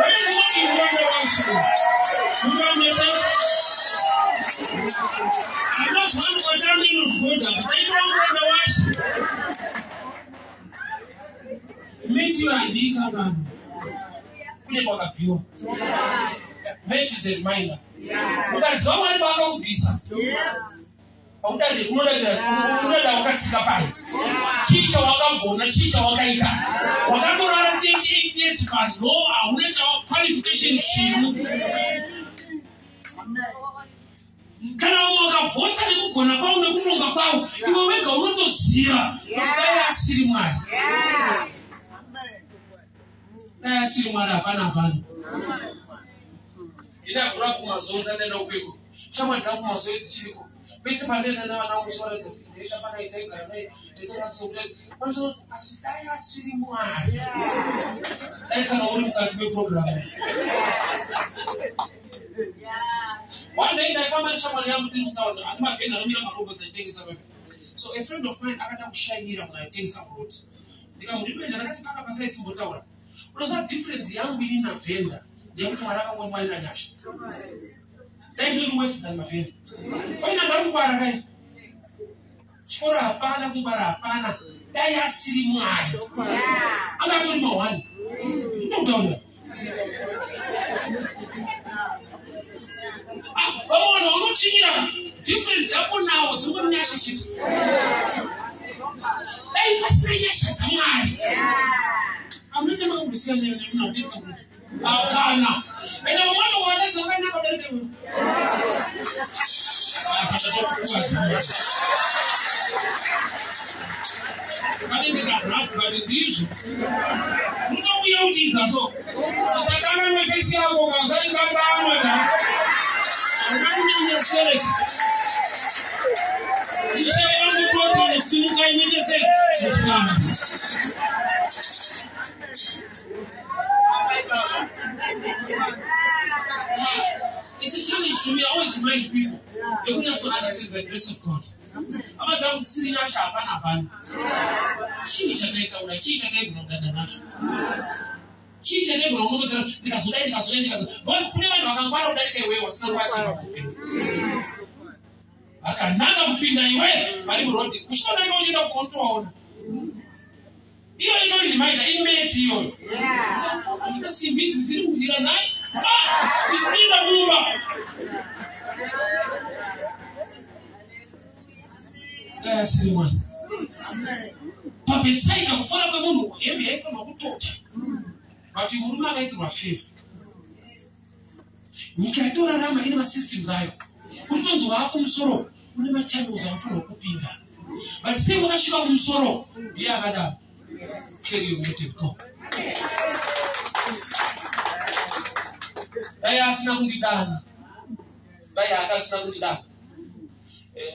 Waingoti muranda waShe. Muranda. Anozwa kuti man of God, apa taitwa muranda waShe. Mat handii kune kwakabviwa. Mat is a reminder. Ukaziva Mwari paakakubvisa, paudade unoda wakatsika pai. Chii chawakagona? Chii chawakaita? Wakatorara 38 years pano, hauna qualification svinu. Kana vamwe vakabhosa nekugona kwavo nekuronga kwavo, iwe wega unotoziva kuti dai asiri Mwari, dai asiri Mwari, hapana, hapana. Ndakura kuMazowe, sandaenda kukweko, shamwari dzangu kuMazowe dzichiriko. Pese pandaenda navana vangu, chivaratidza kuti ndaita panai, taigara nai, taitaratidza. Asi dai asiri Mwari, dai tsanga uri mukati meprogramu. One day ndaifamba neshamwari yangu tiri mutauni. Ane mavhenda anomira marobots achitengesa pepe. So a friend of mine akada kushanyira munhu aitengesa kuroti. Ndikamuripenda, ndakati, "Paka pasai timbotaura. Unoziva difference yangu ini navhenda ndeyekuti Mwari akangondiwanira nyasha. Dai ndiri worse than mavhenda koina ndakungwara kai chikoro hapana, kungwara hapana. Dai asiri Mwari, angatori mahwani." Ndokutaurira vamwe vanhu vanochinyira. Difference yako nawo dzingori nyasha chete. Dai pasina nyasha dzaMwari, amunosema kumbusiyana nemunhu akutengesa kuti hapana. Ende vamwe vacho kuvatesa vakanaka kudarika iwe. Ah, kanenge kahrafu kati ndizvo unouya uchidza. So usakanganwe face yako, usaikanganwe ka ungakunyanya stereki. Ishe vangu toti vanosimuka inoite sei mufana. It's a challenge to me. I always remind people. They would also understand the grace of God. Hama dzangu, dzisiri nyasha, hapana, hapana. Chii chataitaura? Chii chataigona kudada nacho? Chii chataigona kunongedzera? Ndikazodai, ndikazodai, ndikazodai. Because kune vanhu vakangwara kudarika iwewe wasina kuachiva kuupenyu. Vakananga kupinda iwe vari murodhi. Uchitodarika uchienda kuotoona. Iyo itori reminder, imat iyoyo. Ita simbi idzi dziri munzira nhai. Ah, ipinda mumba. Dai asiri Mwari. PaBhetsaida kupora kwemunhu, hembe yaifanirwa kutota. But murume akaitirwa favor. Nyika yatorarama ine masystems ayo. Kuti tonzi waakumusoro, une machannels anofanirwa kupinda. But sei wakasvika kumusoro? Ndiye akadaro. Carry your mat and go. Dai asina kundidana, dai hata asina kundidana.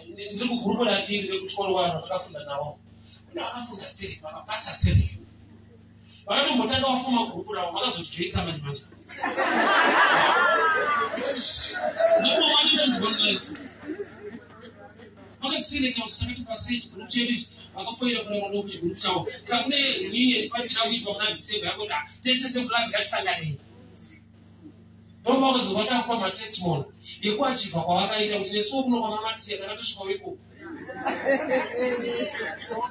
Ndiri kugurupu ratiri rekuchikoro, vanhu vatakafunda navo, kune vakafunda sterek, vakapasa sterek, vakatombotanga vafuma gurupu ravo, vakazotijoitsa manje manje nokumamaneitonzwanlight vakaselekta kuti takati pasei chigurupu chedu ichi, vakafoira foira ndo chigurupu chavo. Saka kune reunion party ida kuitwa muna December, yakuti tese sekulasi ngatisanganei. Ndopavakazobva takupa matestimony ekuachivha kwavakaita, kuti nesuwo kuno kwamamatiya takatosvikawo ikoko.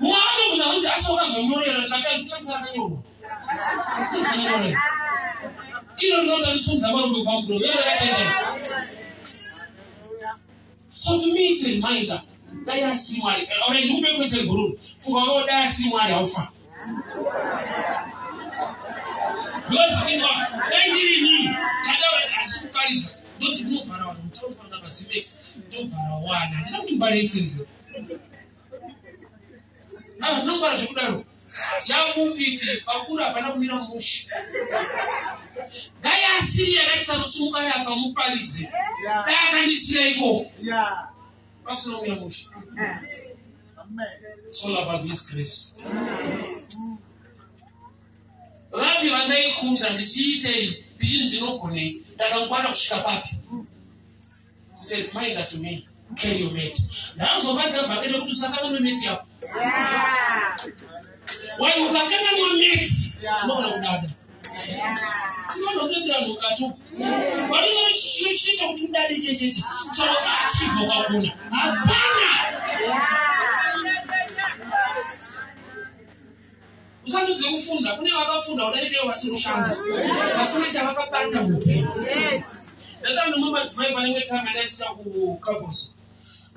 Mumwe akatobvunza kunzi, asi wakazonyorera? Ndakashandisa rakanyorwa nyorera iro rinoti anosumudza marombe kubva mudoro, iro rakatendera. So to me it's a reminder, dai asiri Mwari. Alright, ndikupe question gururu. Funga wako, dai asiri Mwari, haufa. Because inzwa, dai ndiri inini kadaura kuti handisi kuparidza, ndoti kunovhara vanhu mutaurifana paZimex, ndovhara wana, handina kuti mbarisirizo ava ndinongwara zvekudaro yapupiti vakuru hapana kumira mushe. Dai asiri yakatsanosumuka yakamuparidze, dai akandisiya ikoko pasina kumira mushe. It's all about His grace. Vapi vandaikunda ndichiitei, ndichiti ndinogonei, ndakangwara kusvika papi? It's a reminder to me, carry your mat. Ndazobadza vhangeri rekuti usakanganwe mat yako. Wai ukakanganwa mat, unogona kudada. Tinonokuendera mukati uku vanoona chiro chinoita kuti udade checheche chawakaachivha kwakuna hapana. Usandudze kufunda, kune vakafunda kudarika vasiri kushanda, vasina chavakabata muupenyu. Ndataura nemumwe madzimai pane imwe time yandaitisha kukaboso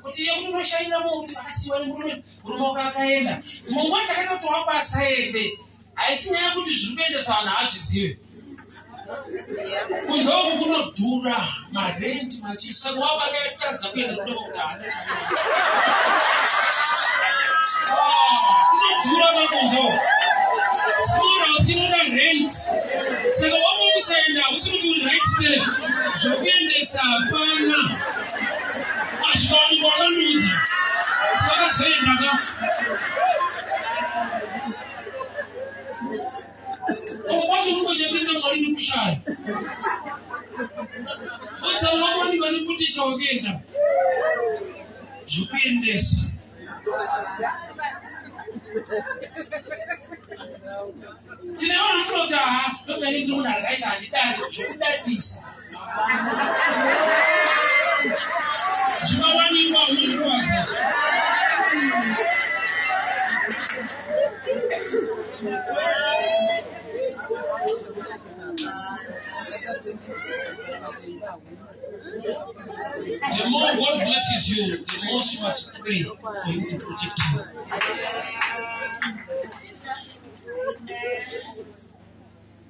kuti iye kuti unoshainira mumwe kuti akasiwa nemurume, murume wako akaenda. Dzimwe nguva chakaita kuti wako asaende haisi nyaya yekuti zviri kuendesa vanhu haazvizive. Kunze uku kunodhura marenti machichi, saka wako akatadza kuenda kuda kuti haana kunodhura makunze uku. Small house inoda rent, saka wako kusaenda hausi kuti uri right step, zvokuendesa hapana. Azvikawanikwa uchandiudza kuti vakazoenda ka. Uko kwacho kunochatenda Mwari nekushaya otsana vamwani vaniputisha wekuenda zvekuendesa. Tine vanhu vanofunga kuti aha, ndokuti ndiri munhu akaita, handidari zvekudadisa zvinowanikwa unozvikuvadza. The more God blesses you, the more you must pray for Him to protect you.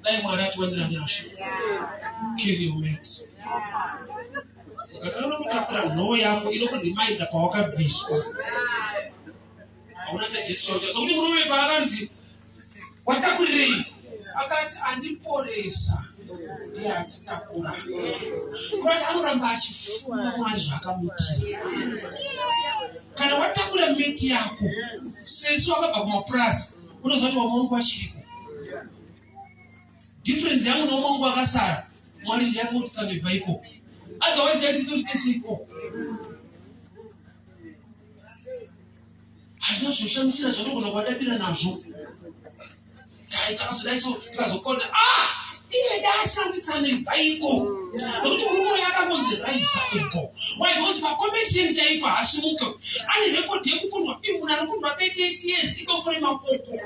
Dai Mwari atiwanira nyasha. Carry your mat. Ukaona kutakura nhoo yako inokurimainda pawakabviswa. Hauna chaJesu chaucha. Nokuti murume paakanzi watakurirei, akati andiporesa ndiye atitakura. Kurati anoramba achifunga Mwari zvaakamuitira. Kana watakura meti yako, sesu wakabva kumapurazi, unoziva kuti wamwe wangu achiriko. Difference yangu neumwe wangu akasara, Mwari ndiye akangotitsanduibva ikoko. Otherwise dai titori tese ikoko. Handina zvoshamisira zvandogona kuvadadira nazvo. Dai takazodai so tikazokonda. Ah! Iye dai asina kutitsanduibva iko. Nokuti murume uyu akakonzi rise up and go. Why? Because pacompetition chaipo haasimuke. Ane record yekukundwa. Iye munhu anokundwa 38 years idofore makoko.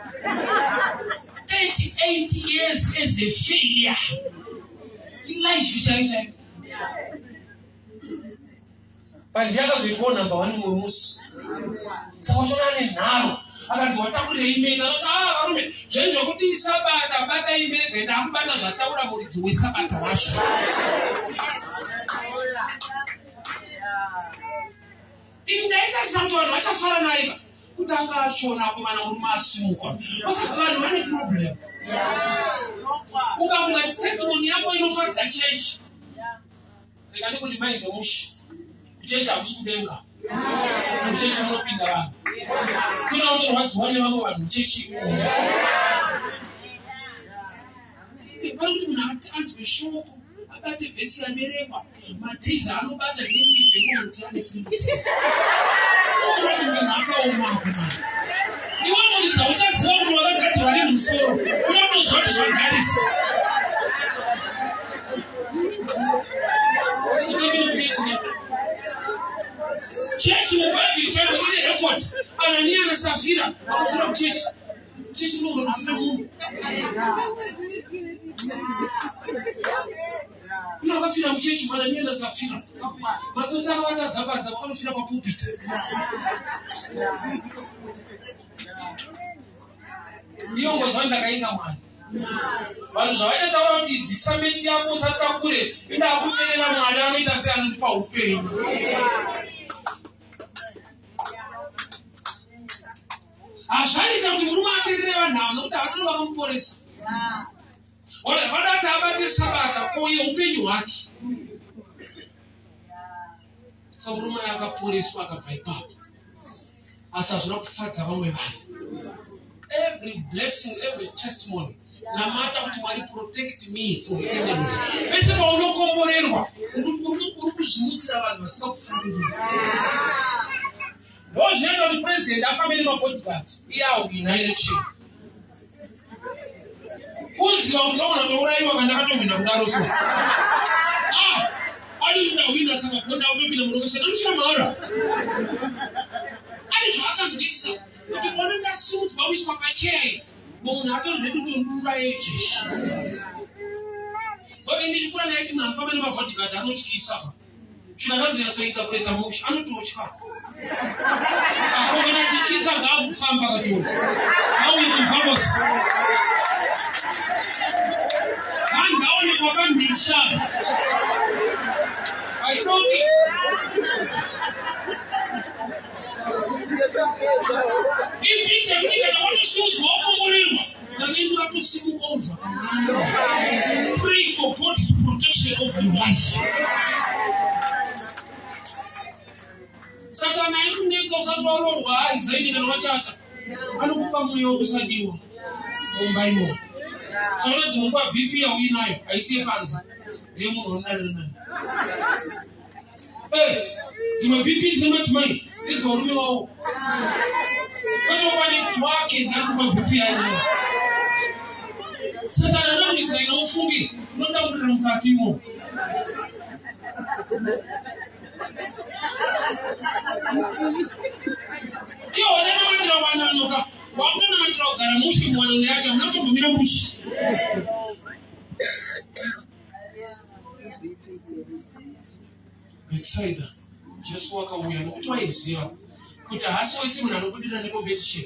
38 years as a failure. Life chaiyo chaiyo. Pandiye akazoitwawo number one mumwe musi. Saka uchona ane nharo. Akanzi watakurirei meta, anoti ah varume, zvenyu zvokuti isabata, batai mega, ndakubata zvataura muridzi wesabata wacho. Ini ndaitarisa kuti vanhu vachafara naye. Kuti anga achona akomana murume asimuka. Osaka vanhu vane problem. Ukafunga kuti testimony yako inofadza chechi. Rega ndikuremind mushe. Kuchechi hakusi kudenga. Muchechi munopinda vanhu. Kune unorwadziwa nevamwe vanhu muchechi imomo. Pari kuti munhu anzwe shoko abate vhesi yaberekwa madays aanobata newivhemonti ane three munhu akaoma akomana. Iwe muridza uchaziva kuti wakagadzirwa neni musoro. Kuda kutoziva kuti zvagarisa. Chechi mubhaibheri chairo ine record. Anania naSafira vakafira kuchechi. Chechi munogona kufira munhu. Kune vakafira muchechi Anania naSafira. Matsotsi akavatadza badza vakanofira papulpit. Ndiyo ngozi ndakainga Mwari. Vanhu zvavachataura kuti dzikisa meti yako usatakure, indakuterera Mwari anoita seanondipa upenyu. Hazvaiita kuti murume aterere vanhu ava nokuti havasiri vakamuporesa. Vada kuti abate sabata koye upenyu hwake. Saka murume akaporeswa akabva ipapo. Asi hazvina kufadza vamwe vanhu. Every blessing, every testimony namata kuti Mwari protect me from enemies. Pese paunokomborerwa uri kuzvimutsira vanhu vasingakufungiri. Ndozvinoita kuti president afambe nemabodyguard iye ahwina election. Kuziva kuti ndogona kutourayiwa kana ndakatohwina kudaro so. Ah, ari ndahwina saka gonda kutopinda murokesheni anosvika mahara. Ari zvaakanzwisisa kuti pano ndasimudzwa kuiswa pacheya iyi munhu atori ready kutondiuraya izvezvi. But ndichikura ndaiti munhu anofamba nemabodyguard anotyisa. Chino akazonyatsointerpreta mushe anototya. Ako kana achityisa ngaakufamba katoti. Auye kumfambosi. Hanzi aonekwa pamhisha. Haidoki. Ipicha yekuti kana watosunzwa wakomborerwa vavengi vatosimukawo zvakanaka. Pray for God's protection of your life. Satani aikunetsa usati waroorwa arizaini kana wachata anokupa mweya wekusadiwa mumba imomo. Taona dzimwe nguva BP yauinayo haisi yepanze ndiye munhu waunarira naye. Eh, dzimwe BP dzine madzimai ndedzevarume vavo. Kwete wanext wake ndiye kupa BP yayo. Satani anokuisa ina ufunge unotamburira mukati imomo. Iwo wachanamatira wananoka wakutonamatira kugara mushe muwanano yacho hauna kutombomira mushe. Bethsaida, Jesu wakauya nokuti waiziva kuti haasi wese munhu anobudirira necompetition.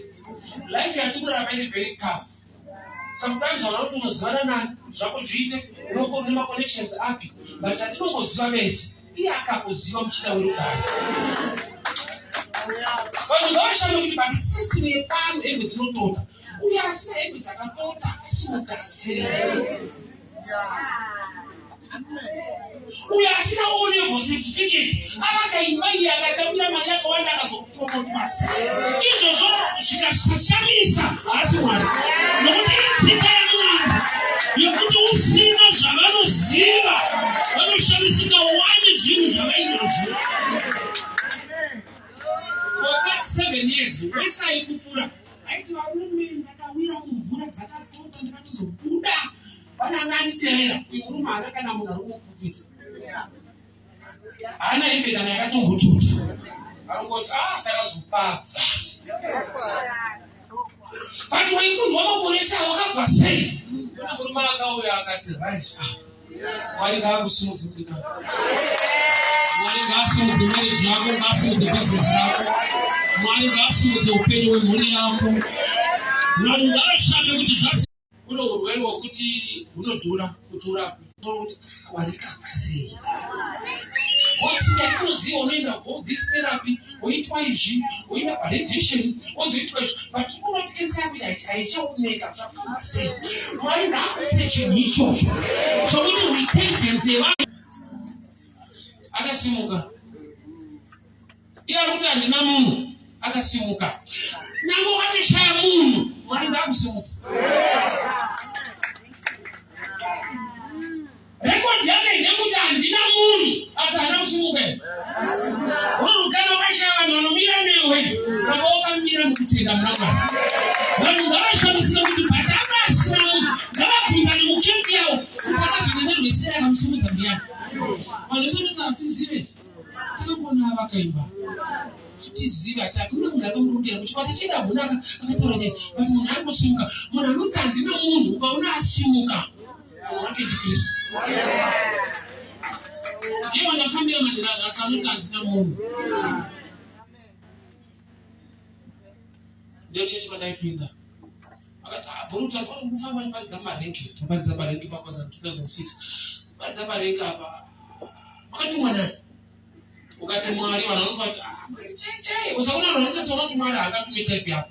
Life yatiri kurarama iri very tough. Sometimes vana kuti unozivana nani kuti zvako zviite, unokona maconnections api, but chatinongoziva bedzi iye akakuziva muchida werugare. Vanhu ngavashame kuti but system yepano hembe dzinotota uye asina hembe dzakatota asimuka sei uyo asina onevo certificate avakaimba iye akatambira mari yakawanda akazopromotwa sei izvozvo zvikashamisa haasi mwari nokuti itsika yamwari yekuti usina zvavanoziva vanoshamisika wane zvinhu zvavainazvo for 37 years wese aikupura aiti varume ndakawira mumvura dzakatota ndakatozobuda Pane anga anditevera uyu murume haana kana munhu ari kumupupidza. Haana hembe kana yakatombotuta. Arikungoti ah takazopabva. But waikundwa makore ese wakabva sei? Kuna murume akauya akati rise up. Mwari ngaakusimudze mudikani. Mwari ngaasimudze marriage yako, ngaasimudze business yako. Mwari ngaasimudze upenyu hwemhuri yako. Mwari ngaashame kuti zvasi Kune urwere hwekuti hunodhura kuti urapwe. Kuti warikavha sei? Otsika yatinoziva unoenda go this therapy, woitwa izvi, woenda paradiation, wozoitwa izvi. But unoti kensa yako haichaoneka, zvafamba sei? Mwari ngaakuitire chinhu ichocho chokuti intelligence yevanhu. Akasimuka. Iye ari kuti handina munhu, akasimuka. Nyange ukatoshaya munhu, Mwari ngaakusimudza. Rekodhi yake ndekuti handina munhu, asi haana kusimuka. Munhu kana ukashaya vanhu vanomira newe, ramba wakamira mukutenda muna Mwari. Vanhu ngavashamisike kuti but anga asina munhu, ngavabvunzane mukempi yavo kuti akazonenderwe sei akamusimudza ndiyani. Vanhu vese vanoti hatizive, takamboona vakaimba hatizive, hati hakuna munhu akamurongera muchikwata chedu, hamuna akataura nyaya, but munhu ari kusimuka. Munhu anoti handina munhu, ukaona asimuka, munhu wake ndiKristu. Ndiye wandafambira manhero anhasi, anoti handina munhu. Ndiyo chechi mandaipinda, akati bhurutu ati kufamba ndiparidza marenki, ndaparidza parenki pakwaza 2006, paridza parenki apa. Wakatumwa nani? Ukati Mwari, vanhu vanofa kuti ah, Mwari chai chai. Usaona vanhu vanoita sevanoti Mwari haakatume type yako.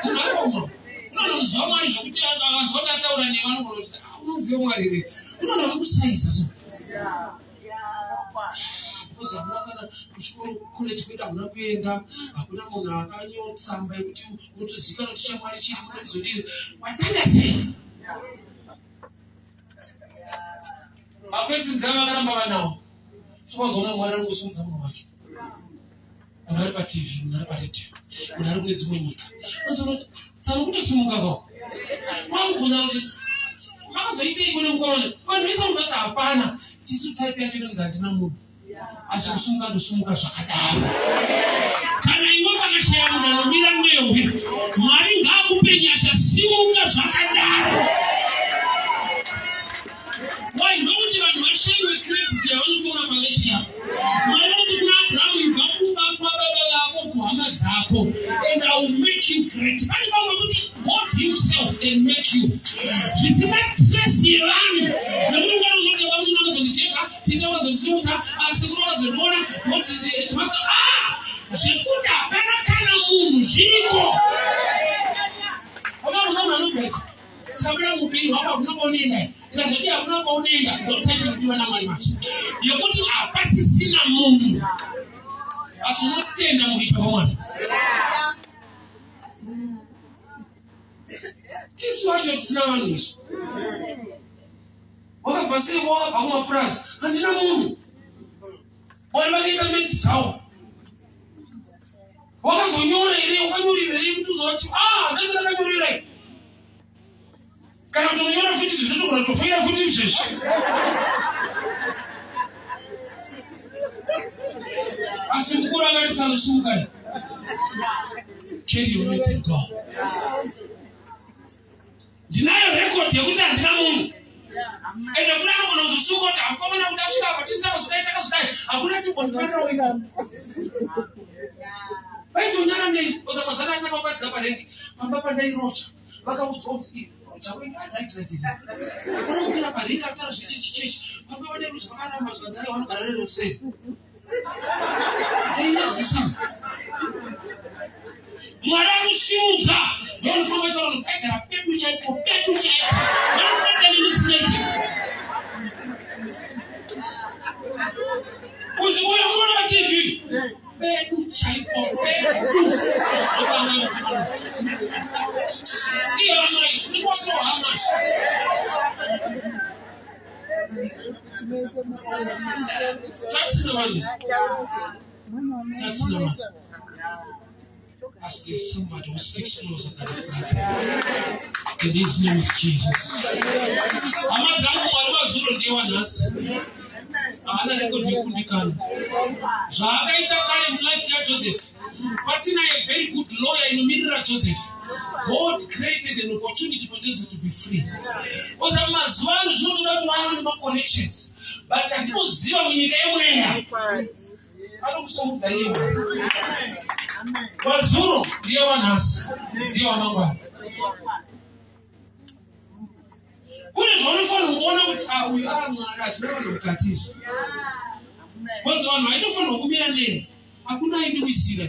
Munhu akaoma. Kuna vanhu vanoziva Mwari zvokuti akanzwa kuti ataura newe anogona kuti ah, unoziva Mwari here? Kuna vanhu vanokusaiza so. Because hamuna kana kuchikoro, college kwedu hamuna kuenda, hakuna munhu akanyotsamba yekuti unotozivikanwa kuti chaMwari chiri kunozodini. Watanga sei? Makwesi nzava vakaramba vanawo. Sovazoona Mwari ari kusimudza munhu wake. Munhu ari paTV, munhu ari paredhiyo, munhu ari kune dzimwe nyika. Unozoona kuti tsano kutosimuka kwao. Kwakubvunza kuti makazoitei kune mukomana? Vanhu vese vanoti hapana. Tisu type yacho inonzi handina munhu. Asi kusimuka ndosimuka zvakadaro. Kana iwe pakashaya munhu anomira newe, Mwari ngaakupe nyasha, simuka zvakadaro. Why? Ndokuti vanhu vashayiwe credit yavanotora paLasia. Mwari vanoti kuna Abrahamu, ibva kumba kwababa vako, kuhama dzako, and I will make you great. Pane pamwe kuti God himself can make you zvisina stress yevanhu, nekuti unganozoti baba munhu akazonditeka, tete wakazondisimudza, asekuru wakazondiona, ah, zvekuti hapana kana munhu zviriko. Vakaona munhu anobheka tikabuda muupenyu hwako, hakuna kwaunoenda, tikazodii, hakuna kwaunoenda. Ndotype inodiwa naMwari manje, yekuti hapasisina munhu, asi unotenda mukuita kwaMwari. Tisu vacho tisina vanhu izvi. Wakabva sei? Wakabva kumapurazi, handina munhu. Mwari vakaita metsi dzawo. Wakazonyora here? Wakanyorirei kuti uzovati ah, ndati ndakanyorerai? Kana kuti unonyora futi izvi, zvotogona kutofoira futi izvezvi. Asi mukuru akati tsanosimukai, carry your mat and go. Ndinayo record yekuti handina munhu. Ende kune anogona kuzosunga kuti hamukomana kuti asvika apa, tisi takazodai, takazodai, hakuna timbonifanira uina vaitonyara nei. Osamazvana atakaparidza parengi pamba pandairocha, vakaudzwa kuti rocha wenyu adaitiratiri unokupira parengi ataura zvechechichechi pamba pandairocha, vakaramba zvikanzi aiwa, vanogara rero kusei einyadzisana. Mwari akusimudza ndonofamba taura kuti aigara pedu chaipo, pedu chaipo, vanokudanenisinaite kuti uyo munoona paTV pedu chaipo, pedu iyo amai zvinikotohama. Tatisina vanhu, tatisina vanhu, asi there's somebody who sticks closer than a brother, and his name is Jesus. Hama dzangu, Mwari wazuro ndiye wanhasi, haana rekodhi yekundikana. Zvaakaita kare mulife yaJoseph, pasina a very good lawyer inomirira Joseph, God created an opportunity for Joseph to be free. Oza mazuva ano zvinotoda kuti vava nemaconnections, but chandinoziva, munyika yemweya anokusomudza iye. Wazuro ndiye wanhasi, ndiye wamangwana. Kune zvaunofanira kuona kuti ah, uyu a Mwari, hazvina vanhu mukati izvi. Because vanhu vaitofanirwa kumira neni, hakuna aindiwisira.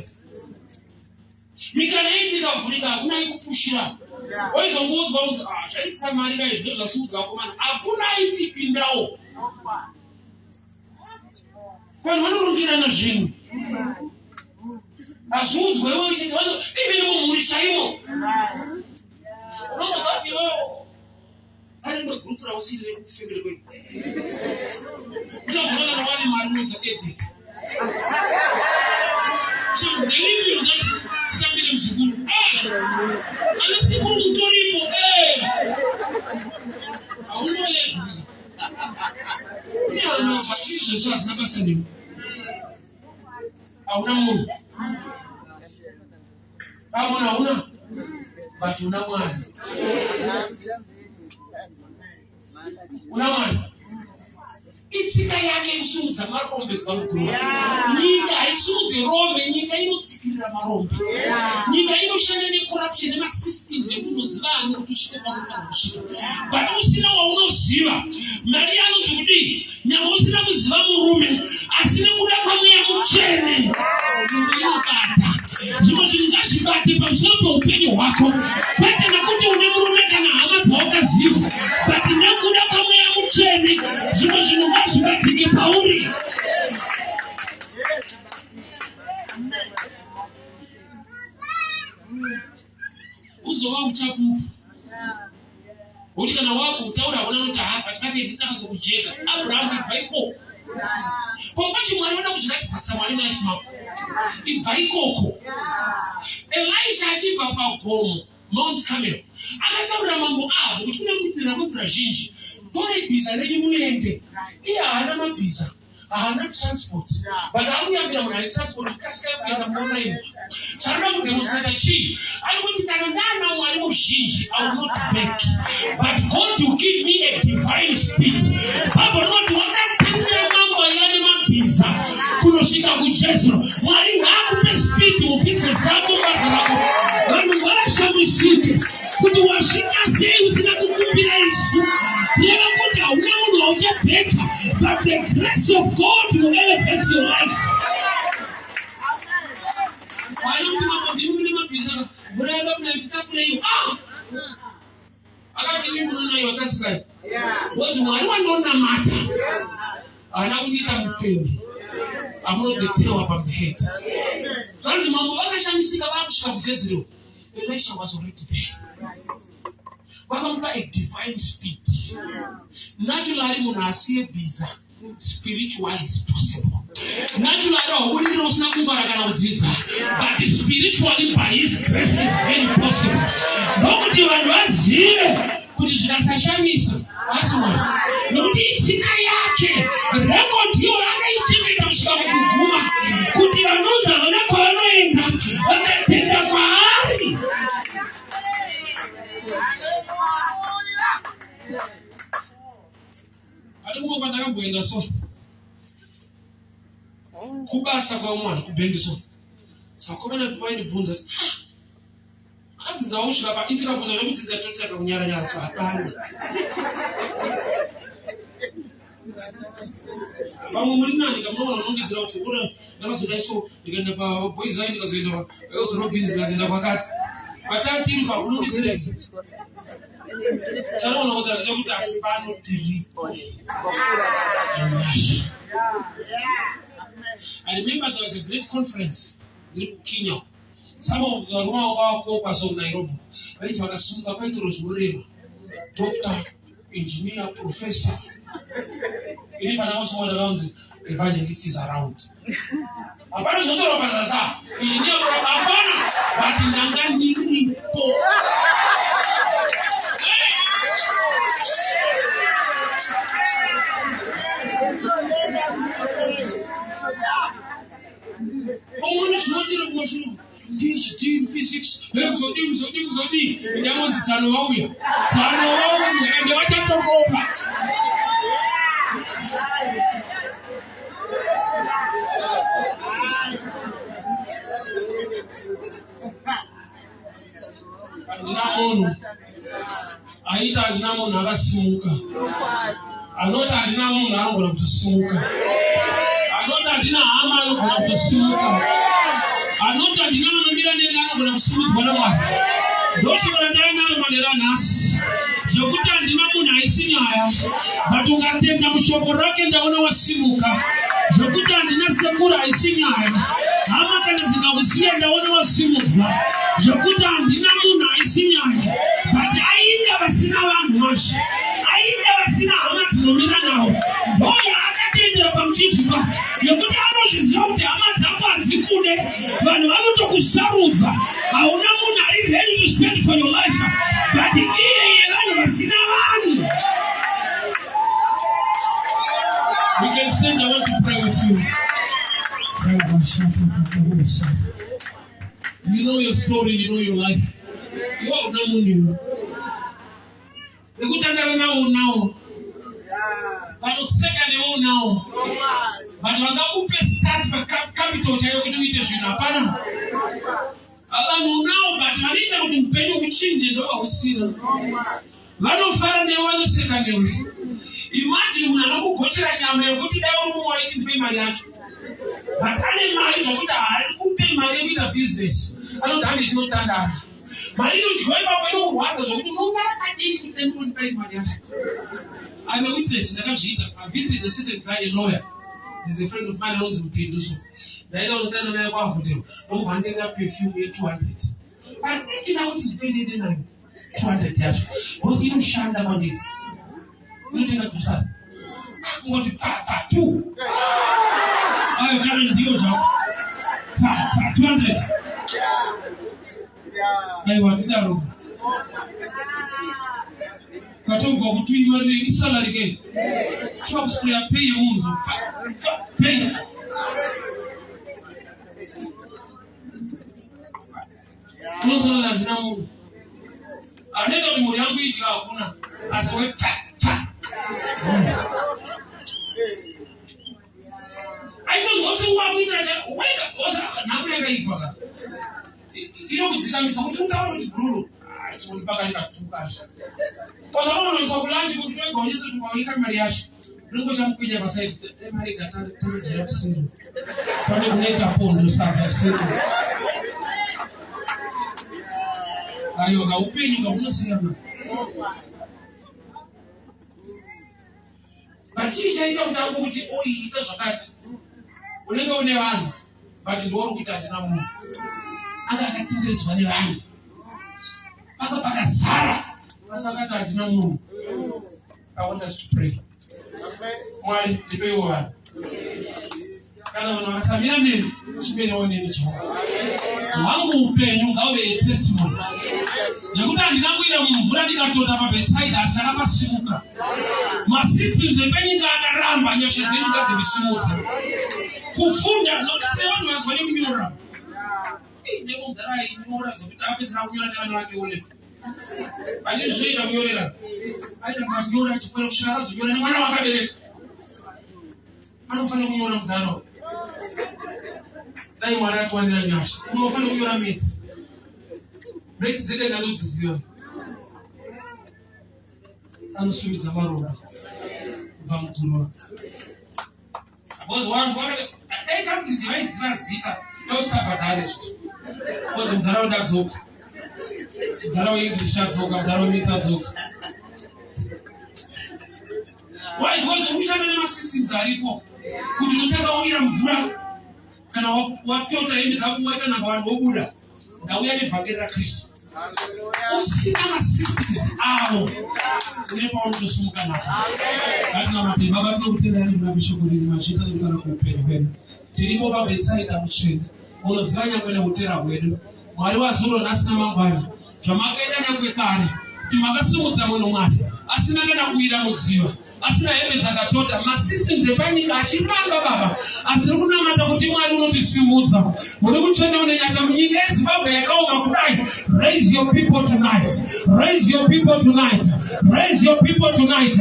Mikana yaiti ikavhurika, hakuna aikupushira. Waizongoudzwa kunzi, "Ah, zvaitisa mari kai, zvino zvasimudza vakomana." Hakuna aitipindawo. Vanhu vanorungirana zvinhu, hazviudzwe iwe uchiti even mumhuri chaimo unomboziva kuti iwewo pane rimwe gurupu rausiri rekufamily kwedu. Uchazoona kana wane mari unonza edit nderipi ungati titambire muzukuru. Ah, ana sekuru mutoripo. Haunoedwi kune vanhu vasiri zvesvo, hazina basa newe. Hauna munhu, hauna, hauna, but una Mwari, una Mwari. Itsika yake kusumudza marombe kubva muguruva. Nyika haisumudze rombe, nyika inotsikirira marombe. Nyika inoshanda necorruption nemasystems ekuti unoziva ani kuti usvike paunofanira kusvika. But usina waunoziva, Mari anonzi kudii? Nyangwe usina kuziva murume, asi nekuda kwaMweya Mutsvene nzvimbo inobata. Zvimwe zvinhu ngazvibate pamusoro peupenyu hwako, kwete nekuti une murume kana hama dzawakaziva, but nekuda kwaMweya Mutsvene zvimwe zvinhu ngazvibatike pauri. Uzova uchapupu kuti kana wakutaura hakuna noti ha, but pape nditsakazokujeka. Abrahamu, ibva ikoko. Pamwe pacho Mwari vanoda kuzviratidzisa Mwari mulife mako. Ibva ikoko. Elisha achibva pagomo Mount Carmel, akataurira mambo Ahabhu kuti kune kupira kwemvura zhinji, tore bhiza renyu muende. Iye haana mabhiza, haana transport, but ari kuyambira munhu ane transport kuti kasikai kuenda munoraini. Chaanoda kudemonstrata chii? Ari kuti kana ndaana Mwari muzhinji, I will not beg, but God will give me a divine speed. Bible rinoti wakatengera mambo aiva nemabhiza kunosvika kuJezro. Mwari ngaakupe speed mubusiness rako, basa rako. Vanhu ngavashamisike kuti wasvika sei usina kukumbira isu. Kureva kuti hauna munhu wauchabheka, but the grace of God will elevate your life. Haana kuti, "Mambo, ndimi mune mabhiza, mvura yada kunaya, titakureiwo." Ah! Akati, "Imi munonayiwa, kasikai." Because Mwari wandonamata haana kundiita mupengi. I'm not the tail above the head. Zvanzi mambo vakashamisika vakusvika kuJezreel, Elisha was already there. Vakamupa a divine speed. Naturally munhu asiye bhiza, spiritually is possible. Naturally haubudiriri usina kungwara kana kudzidza, but spiritually by His grace is very possible. Ndokuti vanhu vazive kuti zvikasashamisa asi Mwari, nokuti itsika yake. Rekodhi iyo akaichengeta kusvika mukuguma, kuti vanonzi havana kwavanoenda vakatenda kwaari. Pane kumwe kwandakamboenda so, kubasa kwamwana kubhengi so. Saka komana vaindibvunza kuti adzidzawo kusvika pa itikabvunza zvekudzidza, totanga kunyaranyara so, hapana. Vamwe muri nani kamunoona unongedzera kuti ura ndakazodai so, ndikaenda paboys ai, ndikazoenda paElson, ndikazoenda kwakati patatiri pakunongedzera. Chanoona kuti ndechekuti asi pano tiripo nyasha. I remember there was a great conference ndiri kuKenya. Some of varume vanga vakokwa so Nairobi, vaiti vakasimuka kwaitiro zvinorema, doctor, engineer, professor. Ini pana usiona ndakanzi evangelist is around. Hapana zvinotorwa pazasa, engineer hapana, but ndanga ndiripo. Pamweni zvinotiri kumashuru PhD in physics, kuzodii, kuzodii, kuzodii. Ndamonzi tsano vauya, tsano vauya, ende vachatokopa. Handina munhu aita, handina munhu akasimuka anoti handina munhu anogona kutosimuka. Anoti handina hama anogona kutosimuka. Anoti handina vanomira neni anogona kusimudzwa naMwari. Ndoshoko randaiva naro manheru anhasi. Zvekuti handina munhu haisi nyaya. But ukatenda mushoko rake ndaona wasimuka. Zvekuti handina sekuru haisi nyaya. Hama kana dzikakusiya ndaona wasimudzwa. Zvekuti handina munhu haisi nyaya. But ainda vasina vanhu manje. Ainda vasina hama dzinomira navo. Ndoya akatendera pamuchinjikwa nekuti anozviziva kuti hama dzako hadzikude. Vanhu vanotokusarudza. Hauna munhu ari ready to stand for your life. But iye yevanhu vasina vanhu. We can stand, I want to pray with you. You know your story, you know your life. You are una munhu. Nekutandara nawo unawo. Vanoseka newe unawo. But vangakupe start pacapital chaiyo kuti uite zvinhu hapana. Vanhu unawo but vanoita kuti upenyu huchinje ndovausina. Vanofara newe vanoseka newe. Imagine munhu anokugochera nyama yekuti dai uri mumwe waiti ndipe mari yacho. But ane mari zvokuti haari kupe mari yekuita business. Anoti hande tinotandara. Mari inodyiwa ipapo inokurwadza zvokuti unongara kadiki kuti dai ndinondipai mari yacho. I'm a witness, ndakazviita. I visited a certain guy, a lawyer. There's a friend of mine anonzi Mupindu so. Ndaida kunotanda naye kwaVhotero. Ndokubva nditenga perfume ye200. But ndina kuti ndipendende nayo. 200 yacho because inoshanda kwandiri inotenga dusana kungoti pfa pfa two ayo kana ndiyo zvako pfa pfa 200 aiwa tidaro katobva kutuiwa isalary ke chwakuspreya pay yemunhu so pfa pfa pay Unozoona handina munhu anoita kuti mhuri yangu idya hakuna asi we pfa pfa aitonzosungwa kuita wega nhamo yakaipa ka inokudzikamisa kuti utaure kuti bhururu chioni pakandikatukazve ozvanononoiswa kulanchi kuti toigwa unyatsotuka waita mari yacho unenge uchamukwenya pasaidi mari gatanojera kuseri pane kunoita pondo sadza seko ayo kaupenyu kakunosiyana but chii chaita kuti ango kuti oiita zvakati unenge une vanhu but ndouri kuti handina munhu anga akatenderedzwa nevanhu panga pakazara asi akati handina munhu. I want us to pray. Mwari, ndipeiwo vanhu. Kana vanhu vakasamira neni, chimenewo neni Jehovha. Hwangu upenyu ngauve a testimony. Nekuti handina kuenda mumvura ndikatota paBethsaida asi ndakapasimuka. Masystems epenyika akaramba nyasha dzenyu ngadzirisimudze. Kufunda tinokuti tine vanhu vagone kunyora. Nekumudhara ainyora zvekuti apedzisira kunyora nevana vake olefu. Pane zvinoita kunyorera. Aita kunyora achifanira kusvika akazonyora nemwana wakabereka. Anofanira kunyora mudhara. Dai Mwari atiwanira nyasha. Unofanira kunyora metsi. Metsi dzedenga ndodziziva. Anosumidza maronda kubva muguruva. Because wanzwa dai Cambridge vaiziva zita yosabhadhare because munharaunda adzoka mudhara weEnglish adzoka mudhara weMaths adzoka. Why? Because unoshanda nemasystems aripo kuti unotanga wawira mvura kana watota hembe dzako waita namba vanhu vobuda ndauya nevhangeri raKristu usina masystems avo une paunotosimuka napo. Ngatinamate. Baba, tinokutendai nekuda kweshoko riri mazvita nekudana kuupenyu hwedu. Tiripo paBetsaida mutsvene, munoziva nyangwe neutera hwedu. Mwari wazuro nhasi namangwana, zvamakaita nyangwe kare kuti makasimudza munhu Mwari asina kana kuwira mudziva asina hembe dzakatota masystems epanyika achiramba baba asi ndiri kunamata kuti Mwari unotisimudza muri mutsvene une nyasha munyika yeZimbabwe yakaoma kudai. Raise your people tonight, raise your people tonight, raise your people tonight,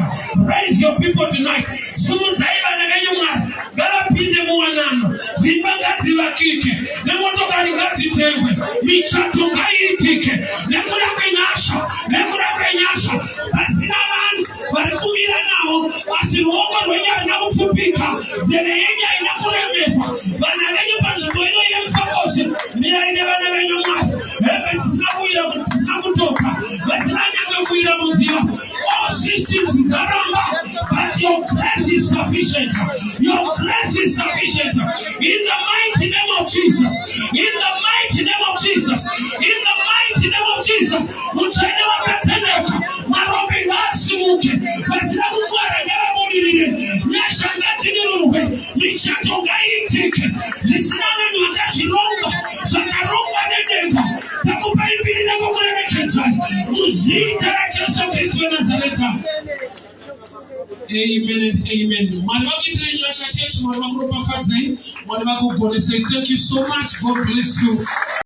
raise your people tonight. Simudzai vana venyu Mwari, ngavapinde muwanano, dzimba ngadzivakike, nemotokari ngadzitengwe, michato ngaiitike nekuda kwenyasha, nekuda kwenyasha. Pasina vanhu vari kumira navo, asi ruoko rwenyu harina kupfuura.
kupfupika, nzeve yenyu haina kuremerwa. Vana venyu panzvimbo ino yeMufakose, mirai nevana venyu, Mwari. Hembe dzisina kuwira, dzisina kutoka, vasina nyange kuwira munzira. All systems dzaramba, but your grace is sufficient. Your grace is sufficient. In the mighty name of Jesus, in the mighty name of Jesus, in the mighty name of Jesus. Mutsvene wakatendeka, marombe ngaasimuke, vasina kungwara ngavabudirire, nyasha ngadzidururwe, michato ngaiitike. Zvisina vanhu vakazvironga, zvakarongwa nedenga. Takupai mbiri nekukuremekedzai muzita raJesu Kristu weNazareta.
Amen and amen. Mwari vakuitirei nyasha, chechi. Mwari vakuropafadzei, Mwari vakugonesei. Thank you so much. God bless you.